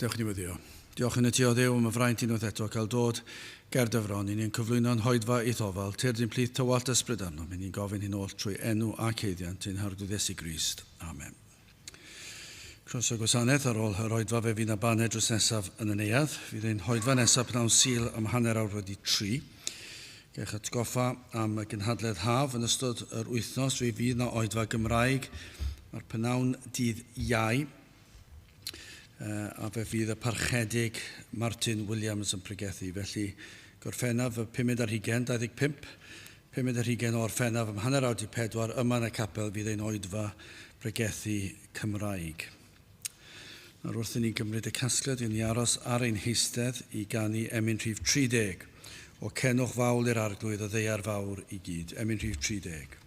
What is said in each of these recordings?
Gadewch i ni weddio. Diolch yn y ti o Dduw am y fraint unwaith eto cael dod ger dy fron. I ni'n cyflwyno'n hoedfa i'th ofal. Tyrd i'n plith tywallt ysbryd arnom. I ni'n gofyn hyn oll trwy enw ac haeddiant ein Harglwydd Iesu Grist. Amen. Croeso gwasanaeth ar ôl yr oedfa fe fydd na baned drws nesaf yn y neuadd. Fydd ein hoedfa nesaf pnawn Sul am 3:30. Gech atgoffa am y gynhadledd haf yn ystod yr wythnos fe fydd na oedfa Gymraeg ar pnawn dydd Iau. A fe fydd y Parchedig Martin Williams yn pregethu. Felly, Gorffennaf y pumed ar hugain, 25, pumed ar hugain o Orffennaf am 3:30 yma yn y capel fydd ein oedfa pregethu Cymraeg. Nawr wrth i ni gymryd y casgliad, i ni aros ar ein heistedd i ganu emyn rhif 30 o Cenwch Fawl i'r Arglwydd y Ddaear Fawr i gyd. Emyn rhif 30.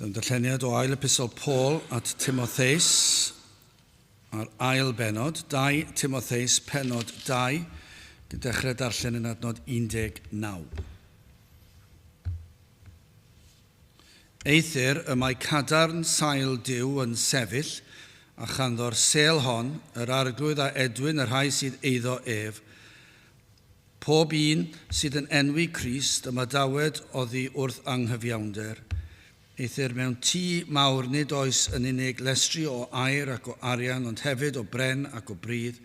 Bydd yn darlleniad o ail epistol Paul at Timotheus a'r ail benod, 2 Timotheus penod 2, gyda dechrau darllen yn adnod 19. Eithr y mae cadarn sail Duw yn sefyll, a chanddo'r sêl hon, yr Arglwydd a edwyn y rhai sydd eiddo ef, Pob un sydd yn enwi Crist ymadawed oddi wrth anghyfiawnder. Eithr mewn tŷ mawr nid oes yn unig lestri o aur ac o arian ond hefyd o bren ac o bridd,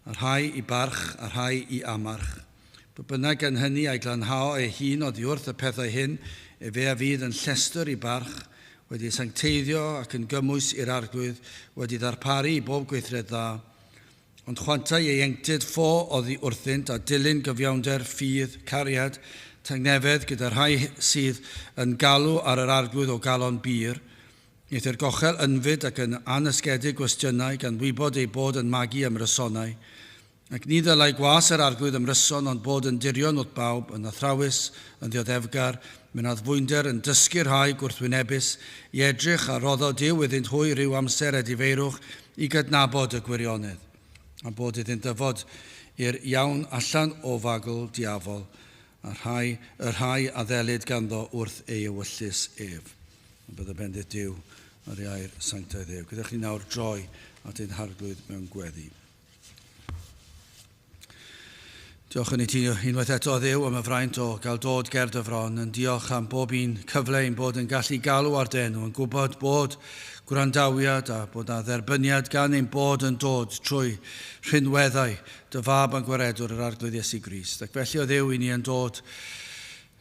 a rhai i barch a rhai i amarch. Pwy bynnag gan hynny a'i glanhao ei hun oddi wrth y pethau hyn, efe a fydd yn llestr i barch, wedi ei sancteiddio ac yn gymwys i'r Arglwydd, wedi ddarparu i bob gweithred dda. Ond chwantau ieuenctid ffo oddi wrthynt a dilyn gyfiawnder, ffydd, cariad, tangnefedd gyda rhai sydd yn galw ar yr Arglwydd o galon bur. Eithr gochel ynfyd ac yn annysgedig gwestiynau gan wybod eu bod yn magu ymrysonau. Ac ni ddylai gwas yr Arglwydd ymryson ond bod yn dirion wrth bawb, yn athrawus, yn ddioddefgar, mewn addfwynder, yn dysgu rhai gwrthwynebus, i edrych a roddo Duw iddynt hwy ryw amser edifeirwch i gydnabod y gwirionedd, a bod iddynt ddyfod i'r iawn allan o fagl diafol, a rhai, y rhai a ddelid ganddo wrth ei ewyllys ef. A bydda bendith Duw ar ei air sanctaidd ef. Gyda chi nawr droi at ein Harglwydd mewn gweddi. Diolch yn i ti unwaith eto, Dduw, am y fraint o gael dod ger dy fron, yn diolch am bob un cyfle ein bod yn gallu galw ar dy enw, yn gwybod bod gwrandawiad a bod na dderbyniad gan ein bod yn dod trwy rhinweddau dy fab a'n gwaredwr yr Arglwydd Iesu Grist. Ac felly, o Dduw, i ni yn dod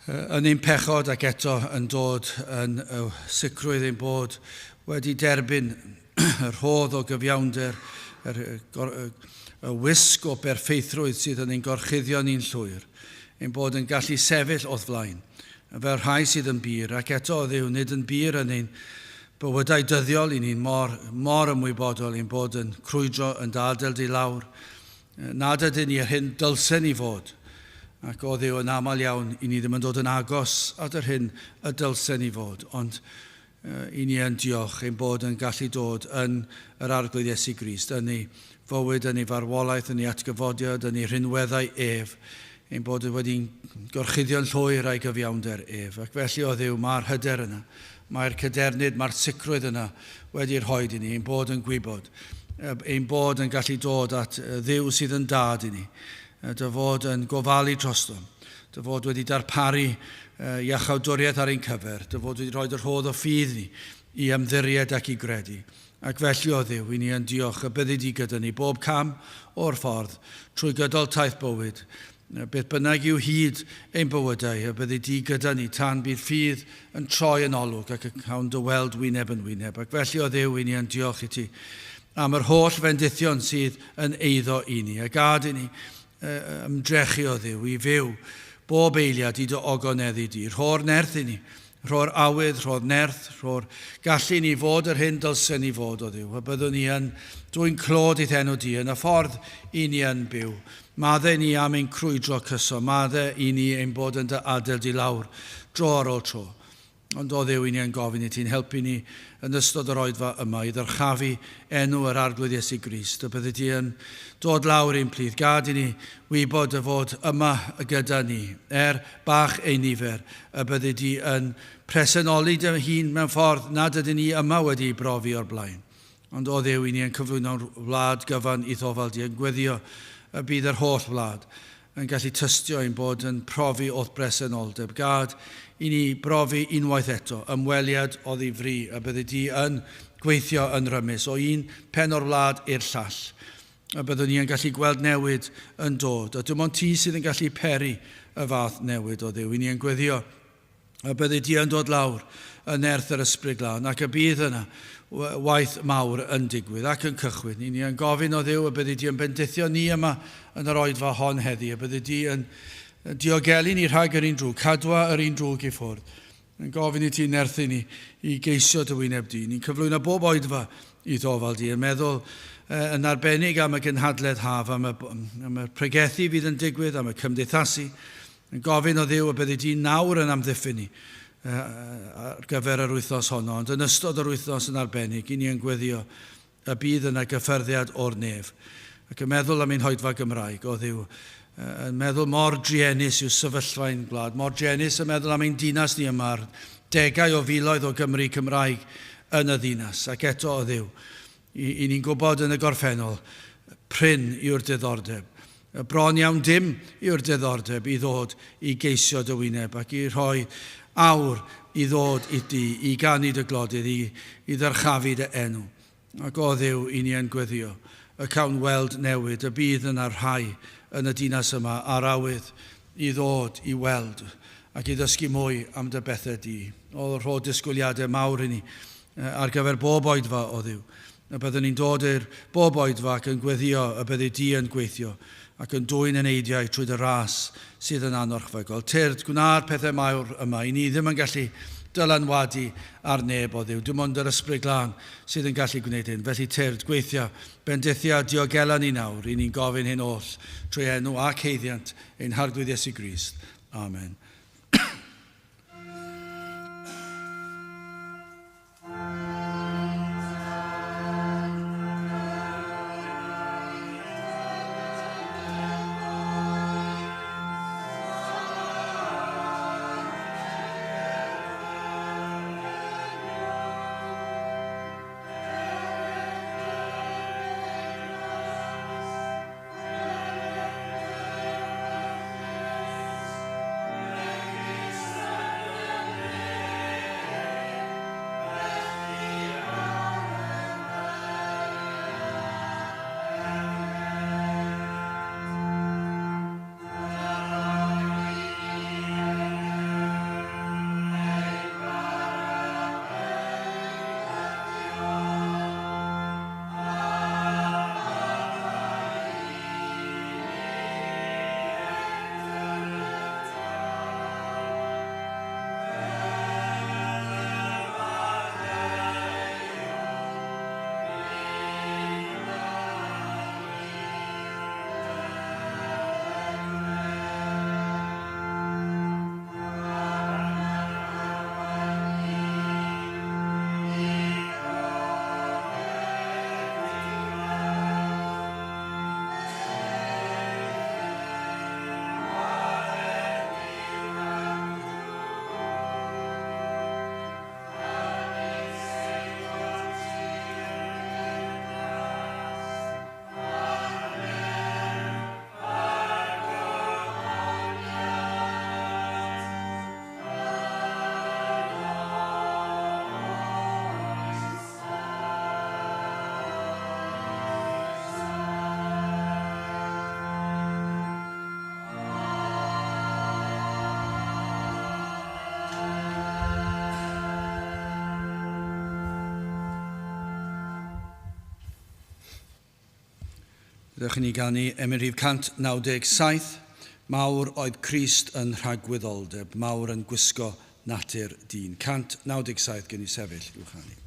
yn ein pechod ac eto yn dod yn y sicrwydd ein bod wedi derbyn y rhodd o gyfiawnder, yr, y, y wisg o berffeithrwydd sydd yn ein gorchuddio ni'n llwyr, ein bod yn gallu sefyll o'th flaen, fel rhai sydd yn bur, ac eto o Dduw, nid yn bur yn ein bywydau dyddiol, i ni'n mor, mor ymwybodol ein bod yn crwydro yn dy adael di lawr, nad ydyn ni yr hyn dylsen ni fod, ac o Dduw yn aml iawn, i ni ddim yn dod yn agos at yr hyn y dylsen ni fod, ond i ni yn diolch ein bod yn gallu dod yn yr Arglwydd Iesu Grist, yn ei fywyd, yn ei farwolaeth, yn ei atgyfodiad, yn ei rhinweddau ef, ein bod wedi'n gorchuddio'n llwyr a'i gyfiawnder ef. Ac felly o Dduw, mae'r hyder yna, mae'r cadernid, mae'r sicrwydd yna wedi rhoi i ni, ein bod yn gwybod, ein bod yn gallu dod at Dduw sydd yn dad i ni, dy fod yn gofalu drostom, dy fod wedi darparu iachawdwriaeth ar ein cyfer, dy fod wedi rhoi dy rhodd o ffydd ni i ymddiried ac i gredu. Ac felly o Dduw, i ni yn diolch y byddi di gyda ni bob cam o'r ffordd, trwy gydol taith bywyd, beth bynnag yw hyd ein bywydau, y byddi di gyda ni tan bydd ffydd yn troi yn olwg ac y cawn dy weld wyneb yn wyneb. Ac felly o Dduw, i ni yn diolch i ti am yr holl fendithion sydd yn eiddo i ni, a gad i ni ymdrechu o Dduw i fyw bob eiliad i dy ogoneddu di. Rho'r nerth i ni, rho'r awydd, rho'r nerth, rho'r gallu i ni fod yr hyn dylsen ni fod o Dduw. A byddwn ni yn dwyn clod i'th enw di yn y ffordd i ni yn byw. Madde ni am ein crwydro cyson, madde i ni ein bod yn dy adael di lawr dro ar ôl tro. Ond o Dduw, i ni yn gofyn i ti'n helpu ni yn ystod yr oedfa yma i ddyrchafu enw yr Arglwydd Iesu Grist, y byddi di yn dod lawr ein plith. Gad i ni wybod dy fod yma gyda ni, er bach ein nifer, y byddi di yn presenoli dy hun mewn ffordd nad ydyn ni yma wedi brofi o'r blaen. Ond o Dduw, i ni yn cyflwyno'n wlad gyfan i'th ofal di, yn gweddio y bydd yr holl wlad yn gallu tystio ein bod yn profi o'th bresenoldeb. Gad i ni brofi unwaith eto ymweliad oddi fri, y byddi di yn gweithio yn rymus o un pen o'r wlad i'r llall, y byddwn ni yn gallu gweld newid yn dod, a dim ond ti sydd yn gallu peri y fath newid o Dduw. I ni yn gweddio y byddi di yn dod lawr yn nerth yr Ysbryd Glân, ac y bydd yna waith mawr yn digwydd ac yn cychwyn. I ni yn gofyn o Dduw y byddi di yn bendithio ni yma yn yr oedfa hon heddi, y byddi di yn diogelu ni rhag yr un drwg, cadwa yr un drwg i ffwrdd. Yn gofyn i ti nerthu ni i geisio dy wyneb di. Ni'n cyflwyno bob oedfa i ddofal di, yn meddwl yn arbennig am y gynhadledd haf, am y, am y pregethu fydd yn digwydd, am y cymdeithasu, Yn gofyn o Dduw y byddi di nawr yn amddiffyn ni ar gyfer yr wythnos honno, ond yn ystod yr wythnos yn arbennig, i ni yn gweddio y bydd yna gyffyrddiad o'r nef. Ac yn meddwl am ein hoedfa Gymraeg, o Dduw, yn meddwl mor druenus yw sefyllfa ein gwlad, mor druenus yn meddwl am ein dinas ni yma, a'r degau o filoedd o Gymry Cymraeg yn y ddinas, ac eto o Dduw, I, i ni'n gwybod yn y gorffennol, prin yw'r diddordeb. Bron iawn dim yw'r diddordeb i ddod i geisio dy wyneb ac i rhoi awr i ddod i di, i ganu dy glodydd, i, i ddyrchafu dy enw. Ac o Dduw, i ni yn gweddio y cawn weld newid y bydd yna rhai yn y dinas yma a'r awydd i ddod i weld ac i ddysgu mwy am dy bethau di. O, rho disgwyliadau mawr i ni ar gyfer bob oedfa o Dduw. Y byddwn ni'n dod i'r bob oedfa ac yn gweddio y byddi di yn gweithio ac yn dwyn eneidiau trwy dy ras sydd yn anorchfygol. Tyrd, gwna'r pethau mawr yma. I ni ddim yn gallu dylanwadu ar neb o Dduw. Dim ond yr Ysbryd Glân sydd yn gallu gwneud hyn. Felly tyrd, gweithia, bendithia, diogela ni nawr. I ni'n gofyn hyn oll trwy enw ac haeddiant ein Harglwydd Iesu Grist. Amen. Byddwch i ni ganu emyn rhif 197, Mawr oedd Crist yn rhagwyddoldeb, mawr yn gwisgo natur dyn. 197 gen i sefyll i'w chanu.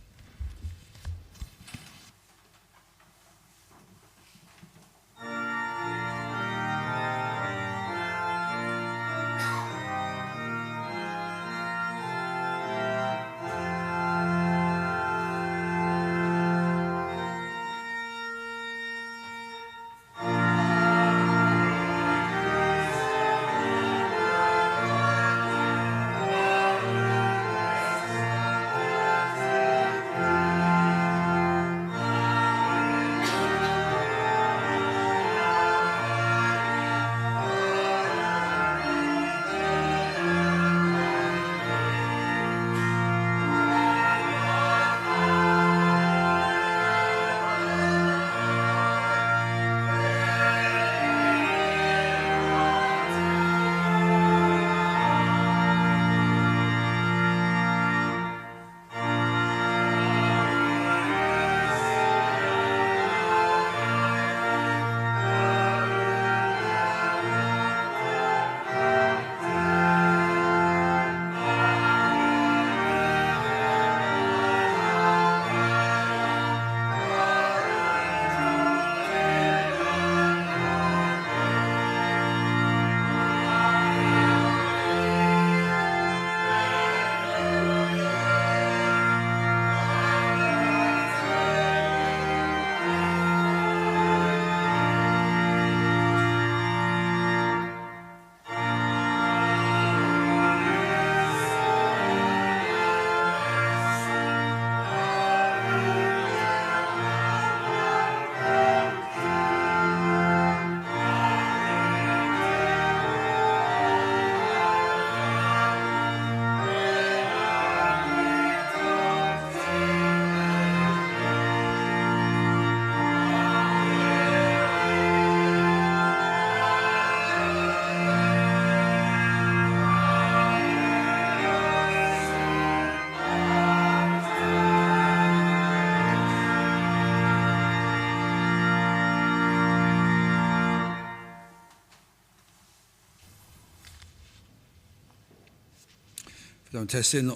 Byddwn testun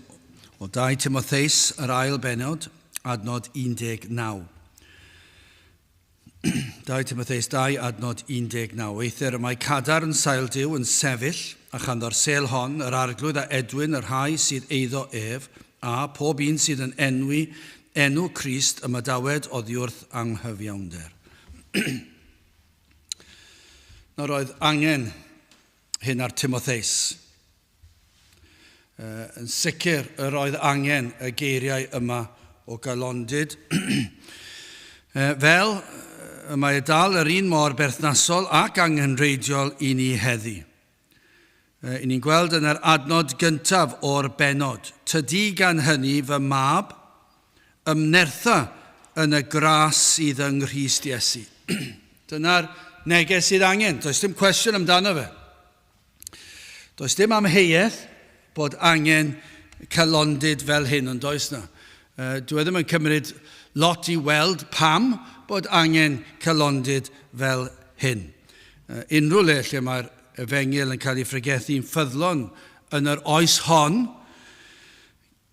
o 2 Timotheus, yr ail benod, adnod 19. 2 Timotheus 2, adnod 19. Eithr y mae cadarn sail Duw yn sefyll, a chanddo'r sêl hon, yr arglwydd a edwyn y rhai sydd eiddo ef, a pob un sydd yn enwi enw Crist ymadawed oddiwrth anghyfiawnder. Nawr oedd angen hyn ar Timotheus. Yn sicr, yr oedd angen y geiriau yma o galondid. Fel y mae dal yr un mor berthnasol ac angenrheidiol i ni heddi. I ni'n gweld yn yr adnod gyntaf o'r bennod, Tydi gan hynny fy mab, ymnertha yn y gras sydd yng Nghrist Iesu. Dyna'r neges sydd angen, does dim cwestiwn amdano fe. Does dim amheuaeth bod angen calondid fel hyn, ond does na. Dwi e ddim yn cymryd lot i weld pam bod angen calondid fel hyn. Unrhyw le lle mae'r efengyl yn cael ei phregethu'n ffyddlon yn yr oes hon,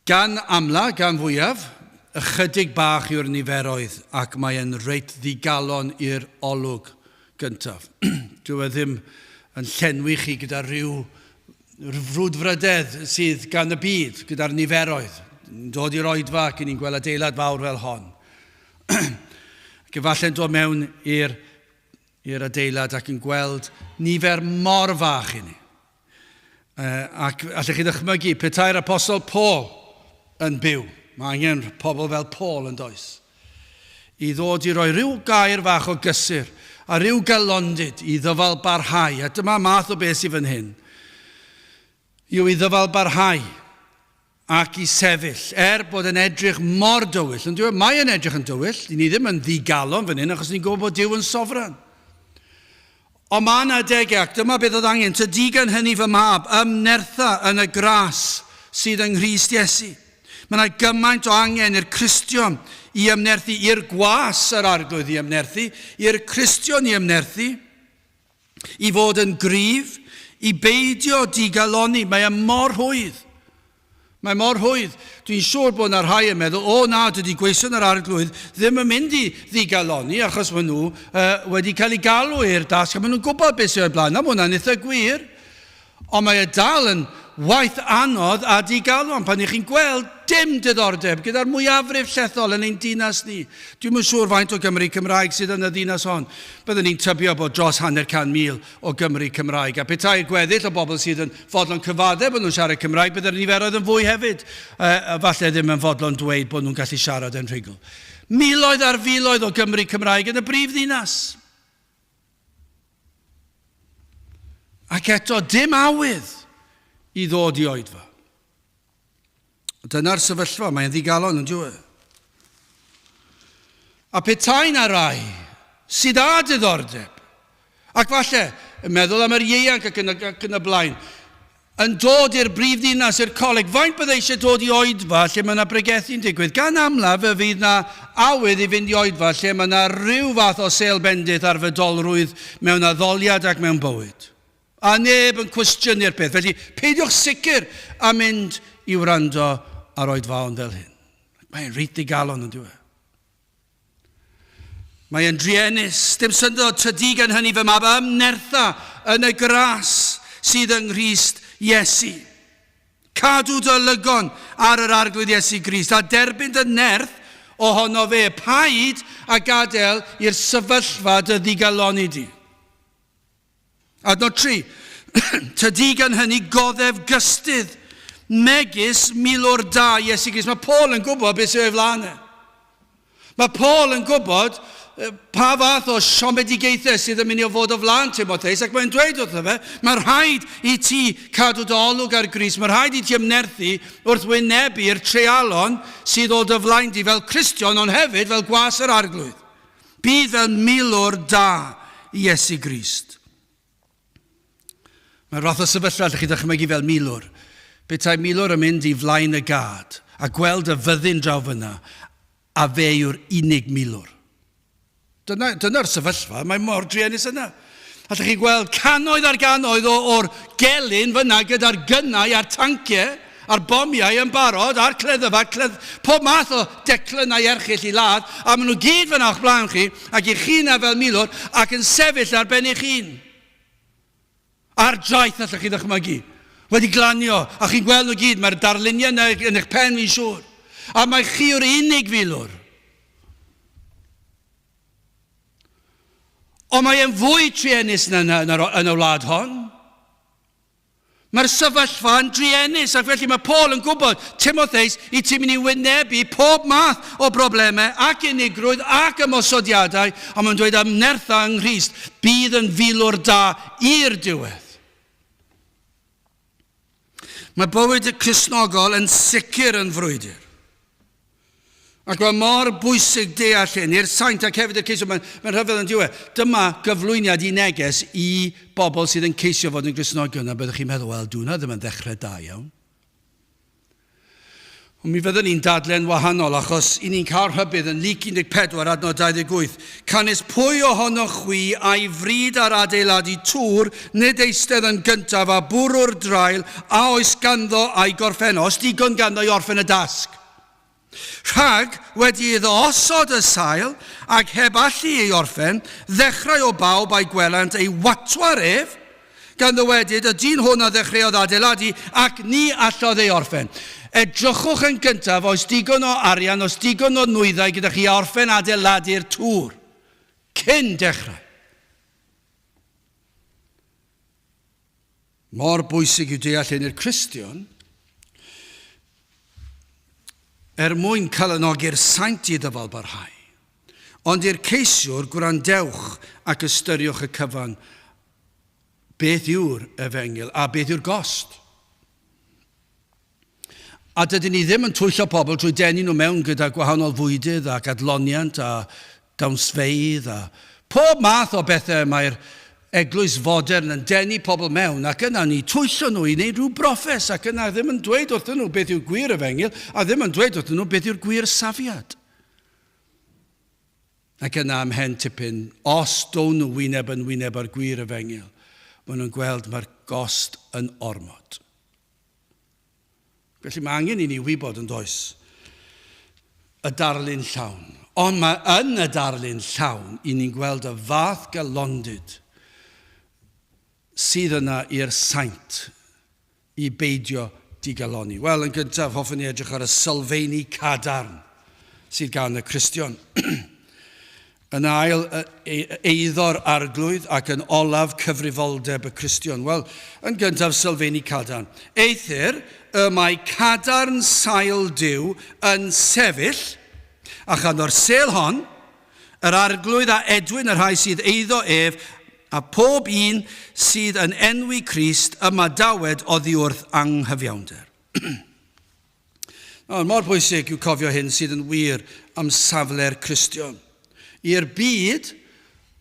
Gan amla, gan fwyaf, ychydig bach yw'r niferoedd ac mae e'n reit ddigalon i'r olwg gyntaf. Dyw e ddim yn llenwi chi gyda rhyw frwdfrydedd sydd gan y byd, gyda'r niferoedd. Dod i'r oedfa ac ni'n gweld adeilad fawr fel hon. Ac efallai'n dod mewn i'r i'r adeilad ac yn gweld nifer mor fach i ni. Ac allech chi ddychmygu, petai'r apostol Paul yn byw, mae angen pobl fel Paul yn does, i ddod i roi rhyw gair fach o gysur a rhyw galondid i ddyfal barhau, a dyma math o beth sydd fan hyn, yw i ddyfal barhau ac i sefyll, er bod yn edrych mor dywyll. Ond dwi, mae yn edrych yn dywyll, ni ddim yn ddigalon fan hyn, achos ni'n gwybod bod Duw yn sofran. Ond mae yna adegau, ac dyma beth oedd angen, tydi gan hynny fy mab, ymnertha yn y gras sydd yng Nghrist Iesu. Mae yna gymaint o angen i'r Cristion i ymnerthu, i'r gwas yr arglwydd i ymnerthu, i'r Cristion i ymnerthu, i fod yn gryf, i beidio digalonni. Mae e mor rhwydd. Mae mor rhwydd. Dwi'n siŵr bod yna rhai yn meddwl, o na, dydy gweision yr arglwydd ddim yn mynd i ddigalonni achos maen nhw uh, wedi cael eu galw i'r dasg a maen nhw'n gwybod beth sydd o'i blaen. Na, mae hwnna'n eitha gwir. Ond mae e dal yn waith anodd a digalon pan y'ch chi'n gweld dim diddordeb gyda'r mwyafrif llethol yn ein dinas ni. Dwi'm yn siŵr faint o Gymry Cymraeg sydd yn y ddinas hon. Byddwn i'n tybio bod dros 500,000 o Gymry Cymraeg, a petai'r gweddill o bobl sydd yn fodlon cyfadde bod nhw'n siarad Cymraeg, byddai'r niferoedd yn fwy hefyd. Uh, falle ddim yn fodlon dweud bod nhw'n gallu siarad yn rhugl. Miloedd ar filoedd o Gymry Cymraeg yn y brif ddinas. Ac eto, dim awydd i ddod i oedfa. Dyna'r sefyllfa, mae'n ddigalon yn diwy. A petai na rai sydd â diddordeb, ac falle yn meddwl am yr ieuanc ac yn y, ac yn y blaen, yn dod i'r brif ddinas, i'r coleg, faint bydde eisiau dod i oedfa lle mae yna bregethu'n digwydd? Gan amlaf fe fydd yna awydd i fynd i oedfa lle mae yna rhyw fath o sêl bendith ar fydolrwydd mewn addoliad ac mewn bywyd. A neb yn cwestiynu'r peth. Felly peidiwch sicr â mynd i wrando ar oedfaon fel hyn. Mae'n reit ddigalon yn diwedd. Mae e'n druenus, dim syndod, tydi gan hynny fy mab ymnertha yn y gras sydd yng Nghrist Iesu. Cadw dy lygon ar yr Arglwydd Iesu Grist a derbyn dy nerth ohono fe. Paid a gadael i'r sefyllfa dy ddigalonni di. Adnod 3. Tydi gan hynny goddef gystudd, megis milwr da Iesu Grist. Mae Paul yn gwybod beth sydd o'i flaen e. Mae Paul yn gwybod pa fath o siomedigaethau sydd yn mynd i fod o flaen Timotheus, ac mae'n dweud wrtho fe, mae rhaid i ti cadw dy olwg ar Grist, mae rhaid i ti ymnerthu wrth wynebu'r treialon sydd o dy flaen di fel Cristion, ond hefyd fel gwas yr Arglwydd. Bydd fel milwr da i Iesu Grist. Mae'r fath o sefyllfa allwch chi ddychmygu fel milwr. Petai milwr yn mynd i flaen y gad a gweld y fyddin draw fyna, a fe yw'r unig milwr. Dyna, dyna'r sefyllfa, mae mor druenus yna. Allwch chi gweld cannoedd ar gannoedd o'r gelyn fyna gyda'r gynnau a'r tanciau a'r bomiau yn barod, a'r cleddyfau, cledd, pob math o declynnau erchyll i ladd, a maen nhw gyd fyna o'ch blaen chi, ac i chi yna fel milwr, ac yn sefyll ar ben eich hun. Ar draeth allwch chi ddychmygu, wedi glanio, a chi'n gweld nhw gyd, mae'r darluniau yna yn eich pen fi'n siŵr. A mae chi yw'r unig filwr. Ond mae e'n fwy truenus na yna yn, yn y wlad hon. Mae'r sefyllfa yn druenus, ac felly mae Paul yn gwybod, Timotheus, i ti'n mynd i wynebu pob math o broblemau ac unigrwydd ac ymosodiadau, ond mae'n dweud am nertha yng Nghrist, bydd yn filwr da i'r diwedd. Mae bywyd y Cristnogol yn sicr yn frwydr. Ac mae mor bwysig deall hyn i'r saint ac hefyd y ceisio. Mae'n mae rhyfedd yn diwedd. Dyma gyflwyniad i neges i bobl sydd yn ceisio fod yn Gristnogion. A byddwch chi'n meddwl, wel, dw hwnna ddim yn ddechrau da iawn. Ond mi fyddwn ni'n dadle'n wahanol achos i ni'n cael rhybudd yn Luc 14 adnod 28. Canys pwy ohonoch chwi a'i fryd ar adeiladu tŵr, nid eistedd yn gyntaf a bwrw'r draul a oes ganddo a'i gorffen, os digon ganddo i orffen y dasg. Rhag, wedi iddo osod y sail, ac heb allu ei orffen, ddechrau o bawb a'i gwelant ei watwar ef, gan ddywedyd, y dyn hwn a ddechreuodd adeiladu, ac ni allodd ei orffen. Edrychwch yn gyntaf, oes digon o arian, oes digon o nwyddau gyda chi i orffen adeiladu'r tŵr, cyn dechrau. Mor bwysig yw deall hyn i'r Cristion, er mwyn calanogi'r saint i ddyfalbarhau. Ond i'r ceisiwr, gwrandewch ac ystyriwch y cyfan Beth yw'r efengyl a beth yw'r gost? A dydyn ni ddim yn twyllo pobl trwy denu nhw mewn gyda gwahanol fwydydd ac adloniant a dawnsfeydd a pob math o bethau mae'r eglwys fodern yn denu pobl mewn ac yna ni twyllo nhw i wneud rhyw broffes ac yna ddim yn dweud wrthyn nhw beth yw'r gwir efengyl a ddim yn dweud wrthyn nhw beth yw'r gwir safiad. Ac yna ymhen tipyn, os down nhw wyneb yn wyneb â'r gwir efengyl, maen nhw'n gweld mae'r gost yn ormod. Felly mae angen i ni wybod yn does y darlun llawn. Ond mae yn y darlun llawn i ni'n gweld y fath galondid sydd yna i'r saint i beidio digalonni? Wel, yn gyntaf, hoffwn i edrych ar y sylfeini cadarn sydd gan y Cristion. yn ail, eiddo'r arglwydd ac yn olaf cyfrifoldeb y Cristion. Wel, yn gyntaf, sylfeini cadarn. Eithr, y mae cadarn sail Duw yn sefyll, a chan o'r sel hon, Yr Arglwydd a edwyn y rhai sydd eiddo ef, a phob un sydd yn enwi Crist ymadawed oddiwrth anghyfiawnder. Nawr, mor bwysig yw cofio hyn sydd yn wir am safle'r Cristion. I'r byd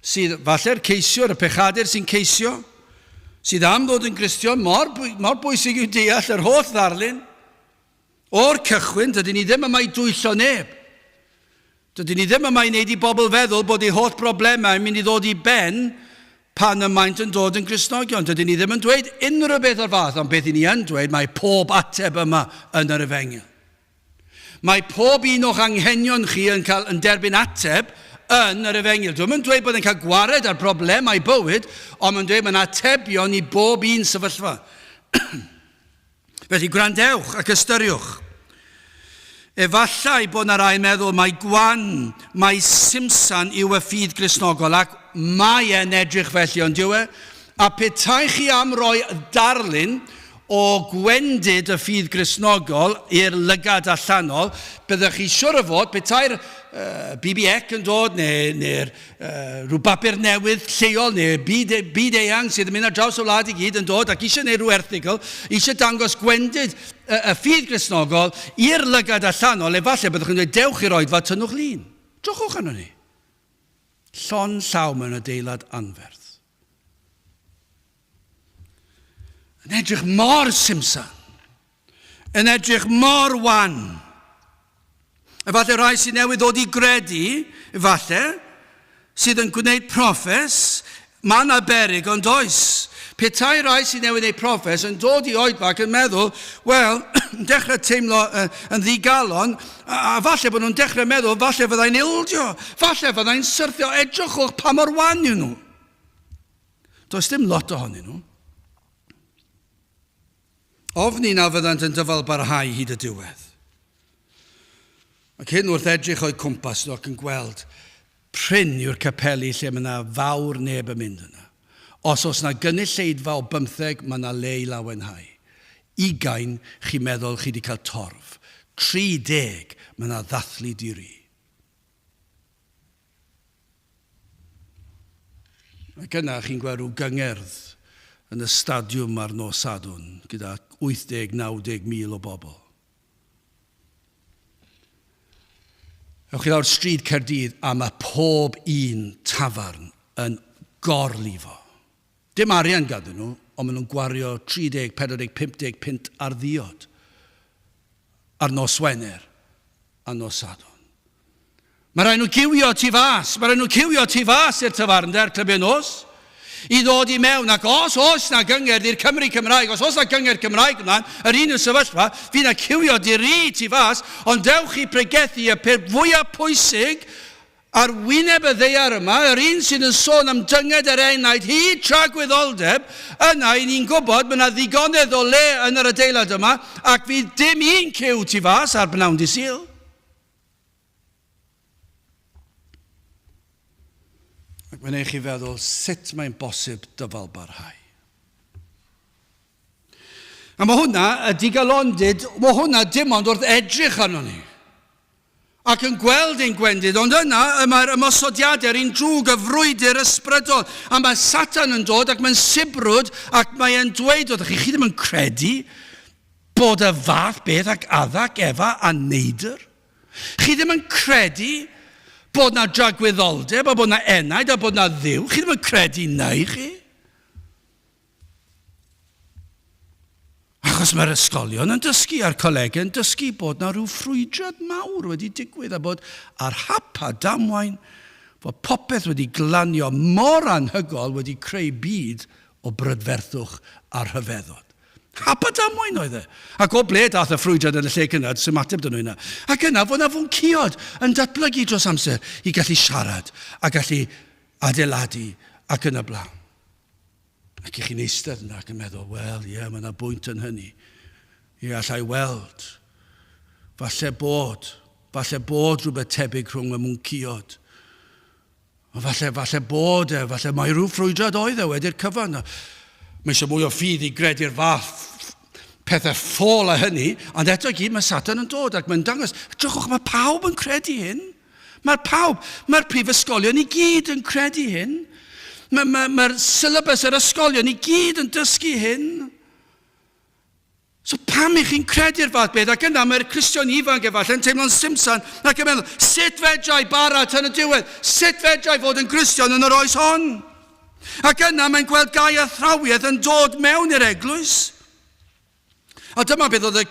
sydd, falle'r ceisiwr, y pechadur sy'n ceisio, sydd am ddod yn Gristion, mor, mor bwysig yw deall yr holl ddarlun. O'r cychwyn, dydyn ni ddim yma i dwyllo neb. Dydyn ni ddim yma i wneud i bobl feddwl bod eu holl broblemau yn mynd i ddod i ben pan y maent yn dod yn Gristnogion. Dydyn ni ddim yn dweud unrhyw beth o'r fath, ond beth i ni yn dweud, mae pob ateb yma yn yr efengyl. Mae pob un o'ch anghenion chi yn, cael, yn derbyn ateb yn yr efengyl. Dwi'm yn dweud bod yn cael gwared ar broblemau bywyd, ond mae'n dweud mae'n atebion i bob un sefyllfa. Felly gwrandewch ac ystyriwch. Efallai bod na rai yn meddwl mai gwan, mai simsan yw y ffydd Gristnogol, ac mae e'n edrych felly, ond dyw e? A petai chi am roi darlun o gwendid y ffydd Gristnogol i'r lygad allanol, byddech chi siwr o fod, petai'r uh, BBEC yn dod, neu'r neu, neu rhyw bapur newydd lleol neu byd, byd eang sydd yn mynd ar draws y wlad i gyd yn dod ac eisiau gwneud rhyw erthygl, eisiau dangos gwendid y, y ffydd Gristnogol i'r lygad allanol, efallai byddwch yn dweud, dewch i'r oedfa, tynnwch lun. Drychwch arno ni. Llon llaw mewn adeilad anferth. Yn edrych mor simsan. Yn edrych mor wan. Efallai rhai sydd newydd ddod i gredu, efallai, sydd yn gwneud proffes, mae yna berig ond oes. Petai rhai sydd newydd wneud proffes yn dod i oedfa ac yn meddwl, wel, yn dechrau teimlo yn ddigalon, a, a falle bod nhw'n dechrau meddwl, falle fyddai'n ildio, falle fyddai'n syrthio, edrychwch pa mor wan yw nhw. Does dim lot ohonyn nhw. Ofni na fyddant yn dyfalbarhau hyd y diwedd. Ac hyn wrth edrych o'u cwmpas nhw ac yn gweld prin yw'r capeli lle mae yna fawr neb yn mynd yna. Os oes yna gynulleidfa o bymtheg, mae yna le i lawenhau. Ugain, chi'n meddwl chi wedi cael torf. 30, mae yna ddathlu di-ri. Ac yna chi'n gweld rhyw gyngerdd yn y stadiwm ar nos Sadwrn gyda 80-90 mil o bobl. Ewch chi lawr stryd Caerdydd a mae pob un tafarn yn gorlifo. Dim arian ganddyn nhw, ond maen nhw'n gwario 30, 40, 50 punt ar ddiod ar nos Wener a nos Sadwrn. Mae rhaid nhw ciwio tu fas, mae rhaid nhw ciwio tu fas i'r tafarndai a'r clybiau nos i ddod i mewn, ac os oes na gyngerdd i'r Cymry Cymraeg, os oes na gyngerdd Cymraeg ymlaen, yr un yw'r sefyllfa, fydd na ciwio di-ri tu fas, ond dewch i pregethu y peth fwyaf pwysig Ar wyneb y ddaear yma, yr un sydd yn sôn am dynged yr enaid hyd tragwyddoldeb, yna i ni'n gwybod mae yna ddigonedd o le yn yr adeilad yma ac fydd dim un cyw tu fas ar bnawn dy Sul. Ac mae'n eich chi feddwl sut mae'n bosib dyfalbarhau. A mae hwnna, y digalondid, mae hwnna dim ond wrth edrych arno ni. Ac yn gweld ein gwendid, ond yna y mae'r ymosodiadau, yr un drwg, y frwydr ysbrydol. A mae Satan yn dod ac mae'n sibrwd ac mae e'n dweud wrthych chi, chi ddim yn credu bod y fath beth ac Adda ac Efa a neidr? Chi ddim yn credu bod na dragwyddoldeb a bod na enaid a bod na Dduw? Chi ddim yn credu 'na i chi? Achos mae'r ysgolion yn dysgu a'r colegau yn dysgu bod na rhyw ffrwydrad mawr wedi digwydd a bod ar hap a damwain. Fod popeth wedi glanio mor anhygoel wedi creu byd o brydferthwch a rhyfeddod. Hap a damwain oedd e. Ac o ble dath y ffrwydrad yn y lle cynnar, sy'n mateb dyn nhw hynna. Ac yna fod na fwncïod yn datblygu dros amser i gallu siarad a gallu adeiladu ac yn y blaen. Ac i chi'n eistedd yna ac yn meddwl, wel, ie, mae yna bwynt yn hynny. Ie, allai weld. Falle bod, falle bod rhywbeth tebyg rhwng y mwncïod. Falle, falle bod e, falle mae rhyw ffrwydrad oedd e wedi'r cyfan. Mae eisiau mwy o ffydd i gredu'r fath pethau ffôl a hynny, ond eto i gyd mae Satan yn dod ac mae'n dangos, drychwch, mae pawb yn credu hyn. Mae'r pawb, mae'r prifysgolion i gyd yn credu hyn. Mae'r mae, mae syllabus yr ysgolion i gyd yn dysgu hyn. So pam i chi'n credu'r fath beth? Ac yna mae'r Cristion ifanc efallai yn teimlo'n simsan ac yn meddwl, sut fedra i bara tan y diwedd? Sut fedra i fod yn Gristion yn yr oes hon? Ac yna mae'n gweld gau athrawiaeth yn dod mewn i'r eglwys. A dyma beth oedd y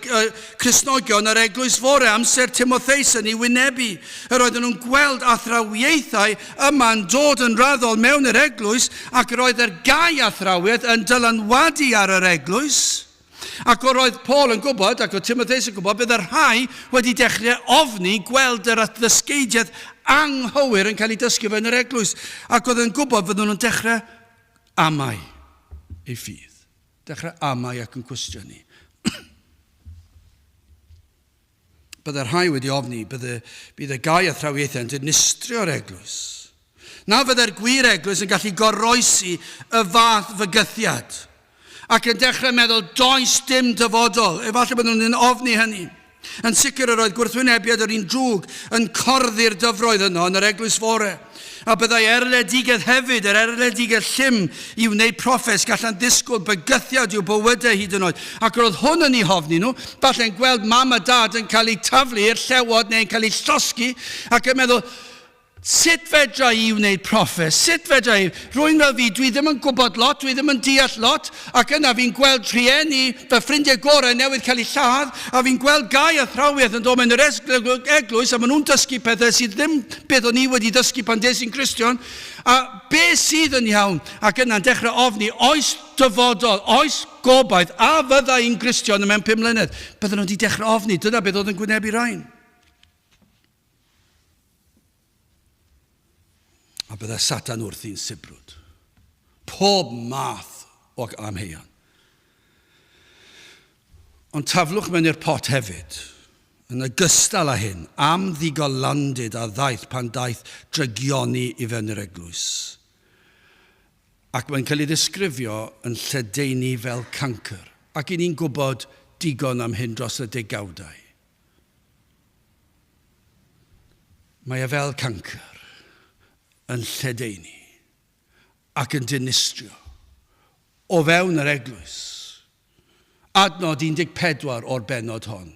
Cristnogion yr eglwys fore amser Timotheus yn ei wynebu. Yr oedden nhw'n gweld athrawiaethau yma'n dod yn raddol mewn i'r eglwys ac yr oedd yr gau athrawiaeth yn dylanwadu ar yr eglwys. Ac yr oedd Paul yn gwybod, ac oedd Timotheus yn gwybod, bydd y rhai wedi dechrau ofni gweld yr ddysgeidiaeth anghywir yn cael ei dysgu fe yn yr eglwys. Ac oedd yn gwybod fydden nhw'n dechrau amau ei ffydd. Dechrau amau ac yn cwestiynu. Byddai rhai wedi ofni, bydde, bydd y gau athrawiaethau yn dinistrio'r eglwys. Na fyddai'r gwir eglwys yn gallu goroesi y fath fygythiad. Ac yn dechrau meddwl, does dim dyfodol. Efallai bydden nhw'n ofni hynny. Yn sicr yr oedd gwrthwynebiad yr un drwg yn corddi'r dyfroedd yno yn yr eglwys fore. A byddai erledigaeth hefyd, yr erledigaeth llym i wneud proffes, gallant ddisgwyl bygythiad i'w bywydau hyd yn oed. Ac yr oedd hwn yn eu hofni nhw, falle'n gweld mam a dad yn cael eu taflu i'r llewod neu'n cael eu llosgi, ac yn meddwl, Sut fedra i wneud proffes? Sut fedra i? Rwy'n fel fi, dwi ddim yn gwybod lot, dwi ddim yn deall lot, ac yna fi'n gweld rhieni, fy ffrindiau gorau newydd cael eu lladd, a fi'n gweld gau athrawiaeth yn dod mewn i'r eglwys, a maen nhw'n dysgu pethau sydd ddim beth o'n i wedi dysgu pan des i'n Gristion, a be sydd yn iawn? Ac yna'n dechrau ofni, oes dyfodol, oes gobaith, a fydda i'n Gristion ymhen 5 mlynedd? Bydden nhw wedi dechrau ofni, dyna beth oedd yn gwynebu rhain. A bydde Satan wrthi'n sibrwd. Pob math o amheuon. Ond taflwch mewn i'r pot hefyd, yn ogystal â hyn, am ddigolandid a ddaeth pan daeth drygioni i fewn i'r eglwys. Ac mae'n cael ei ddisgrifio yn lledaenu fel cancr. Ac i ni'n gwybod digon am hyn dros y degawdau. Mae e fel cancr, yn lledaenu ac yn dinistrio o fewn yr eglwys. Adnod 14 o'r bennod hon.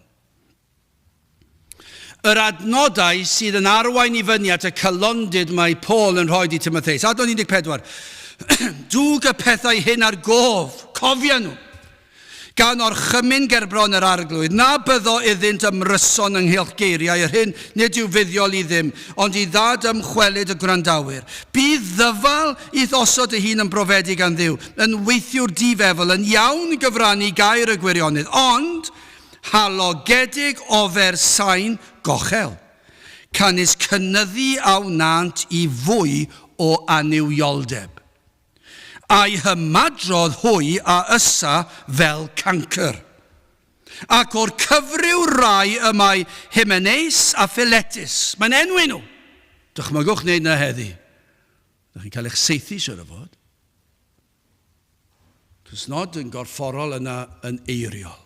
Yr adnodau sydd yn arwain i fyny at y cylondid mae Paul yn rhoi i Timotheus. Adnod 14. Dwg y pethau hyn ar gof, cofia nhw. Gan orchymyn gerbron yr Arglwydd, na byddo iddynt ymryson ynghylch geiriau yr hyn nid yw fuddiol i ddim, ond i ddad-ymchwelyd y gwrandawyr. Bydd ddyfal i'th osod dy hun yn brofedig gan Dduw, yn weithiwr difefl, yn iawn gyfrannu gair y gwirionedd, ond halogedig ofer sain gochel, canys cynyddu a wnânt i fwy o annuwioldeb. A'u hymadrodd hwy a ysa fel cancr. Ac o'r cyfryw rai y mae Hymenaeus a Philetus. Mae'n enwi nhw. Dychmygwch wneud 'na heddi. Ydych chi'n cael eich saethu, siwr o fod. Cos nod yn gorfforol yna yn eiriol.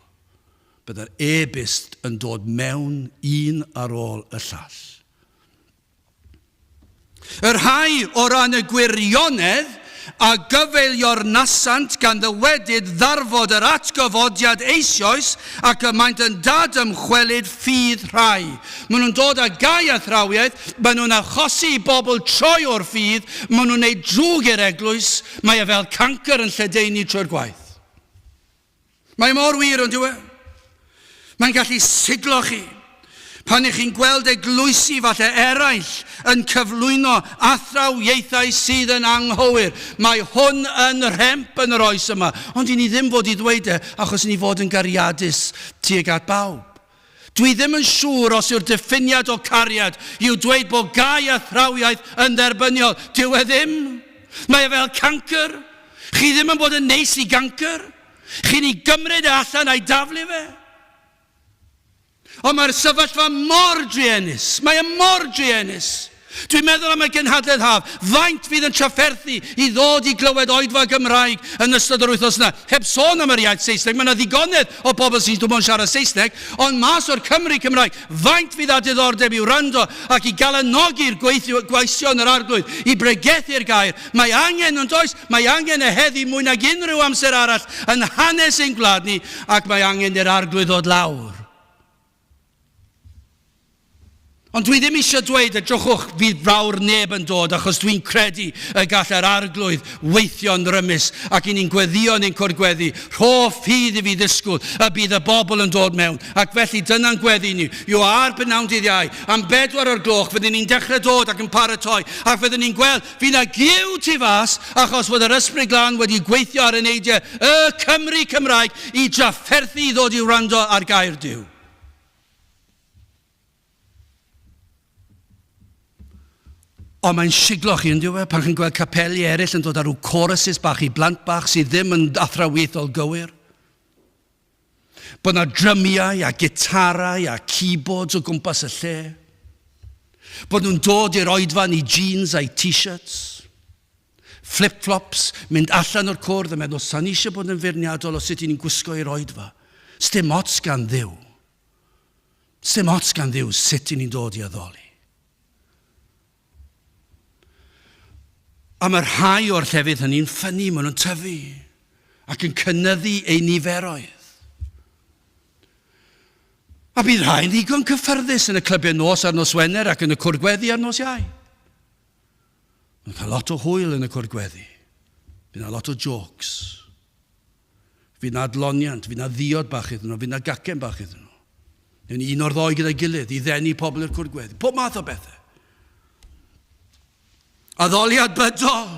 Byddai'r e-byst yn dod mewn un ar ôl y llall. Y rhai o ran y gwirionedd a gyfeiliornasant gan ddywedyd ddarfod yr atgyfodiad eisioes ac y maent yn dad-ymchwelyd ffydd rhai. Maen nhw'n dod â gau athrawiaeth, maen nhw'n achosi i bobl troi o'r ffydd, maen nhw'n neud drwg i'r eglwys, mae e fel cancr yn lledaenu trwy'r gwaith. Mae mor wir, ond yw e? Mae'n gallu siglo chi. Pan ych chi'n gweld eglwysi falle eraill yn cyflwyno athrawiaethau sydd yn anghywir, mae hwn yn rhemp yn yr oes yma. Ond i ni ddim fod i ddweud e achos i ni fod yn gariadus tuag at bawb. Dwi ddim yn siŵr os yw'r diffiniad o cariad yw dweud bod gau athrawiaeth yn dderbyniol. Dyw e ddim. Mae e fel cancr. Chi ddim yn bod yn neis i gancr. Chi'n ei gymryd e allan a'i daflu fe. Ond mae'r sefyllfa mor druenus. Mae e mor druenus. Dwi'n meddwl am y gynhadledd haf. Faint fydd yn trafferthu i ddod i glywed oedfa Gymraeg yn ystod yr wythnos yna? Heb sôn am yr iaith Saesneg, mae yna ddigonedd o bobl sy'n gwybod siarad Saesneg, ond mas o'r Cymry Cymraeg, faint fydd â diddordeb i wrando ac i galanogi'r gweision yr Arglwydd i bregethu'r gair? Mae angen, ond oes, mae angen y heddi mwy nag unrhyw amser arall yn hanes ein gwlad ni, ac mae angen i'r Arglwydd ddod lawr. Ond dwi ddim eisiau dweud, edrychwch, fydd fawr neb yn dod, achos dwi'n credu y gall yr Arglwydd weithio'n rymus, ac i ni'n gweddio yn ein cwrdd gweddi, rho ffydd i fi ddisgwyl y bydd y bobl yn dod mewn. Ac felly dyna'n gweddi ni, yw ar b'nawn dydd Iau, am bedwar o'r gloch, fyddwn ni'n dechrau dod ac yn paratoi, ac fyddwn ni'n gweld, fydd 'na giw tu fas, achos fod yr Ysbryd Glân wedi gweithio ar eneidiau y Cymry Cymraeg i drafferthu i ddod i wrando ar gair Duw. Ond mae'n siglo chi, yn dyw e, pan chi'n gweld capeli eraill yn dod â rhyw choruses bach i blant bach sydd ddim yn athrawiaethol gywir. Bod yna drymiau a gitarau a keyboards o gwmpas y lle. Bod nhw'n dod i'r oedfa yn eu jeans a'u t-shirts. Flip-flops, mynd allan o'r cwrdd a meddwl, sa'n eisiau bod yn feirniadol o sut i ni'n gwisgo i'r oedfa. Sdim ots gan Dduw. Sdim ots gan Dduw sut i ni'n dod i addoli. A mae rhai o'r llefydd hynny'n ffynnu, maen nhw'n tyfu ac yn cynyddu eu niferoedd. A bydd rhai'n ddigon cyffyrddus yn y clybiau nos ar nos Wener ac yn y cwrdd gweddi ar nos Iau. Mae'n cael lot o hwyl yn y cwrdd gweddi. Bydd yna lot o jokes. Fydd 'na adloniant, fydd 'na ddiod bach iddyn nhw, fydd 'na gacen bach iddyn nhw. Neu'n un o'r ddoi gyda'i gilydd i ddenu pobl i'r cwrdd gweddi. Pob math o bethau. Addoliad bydol.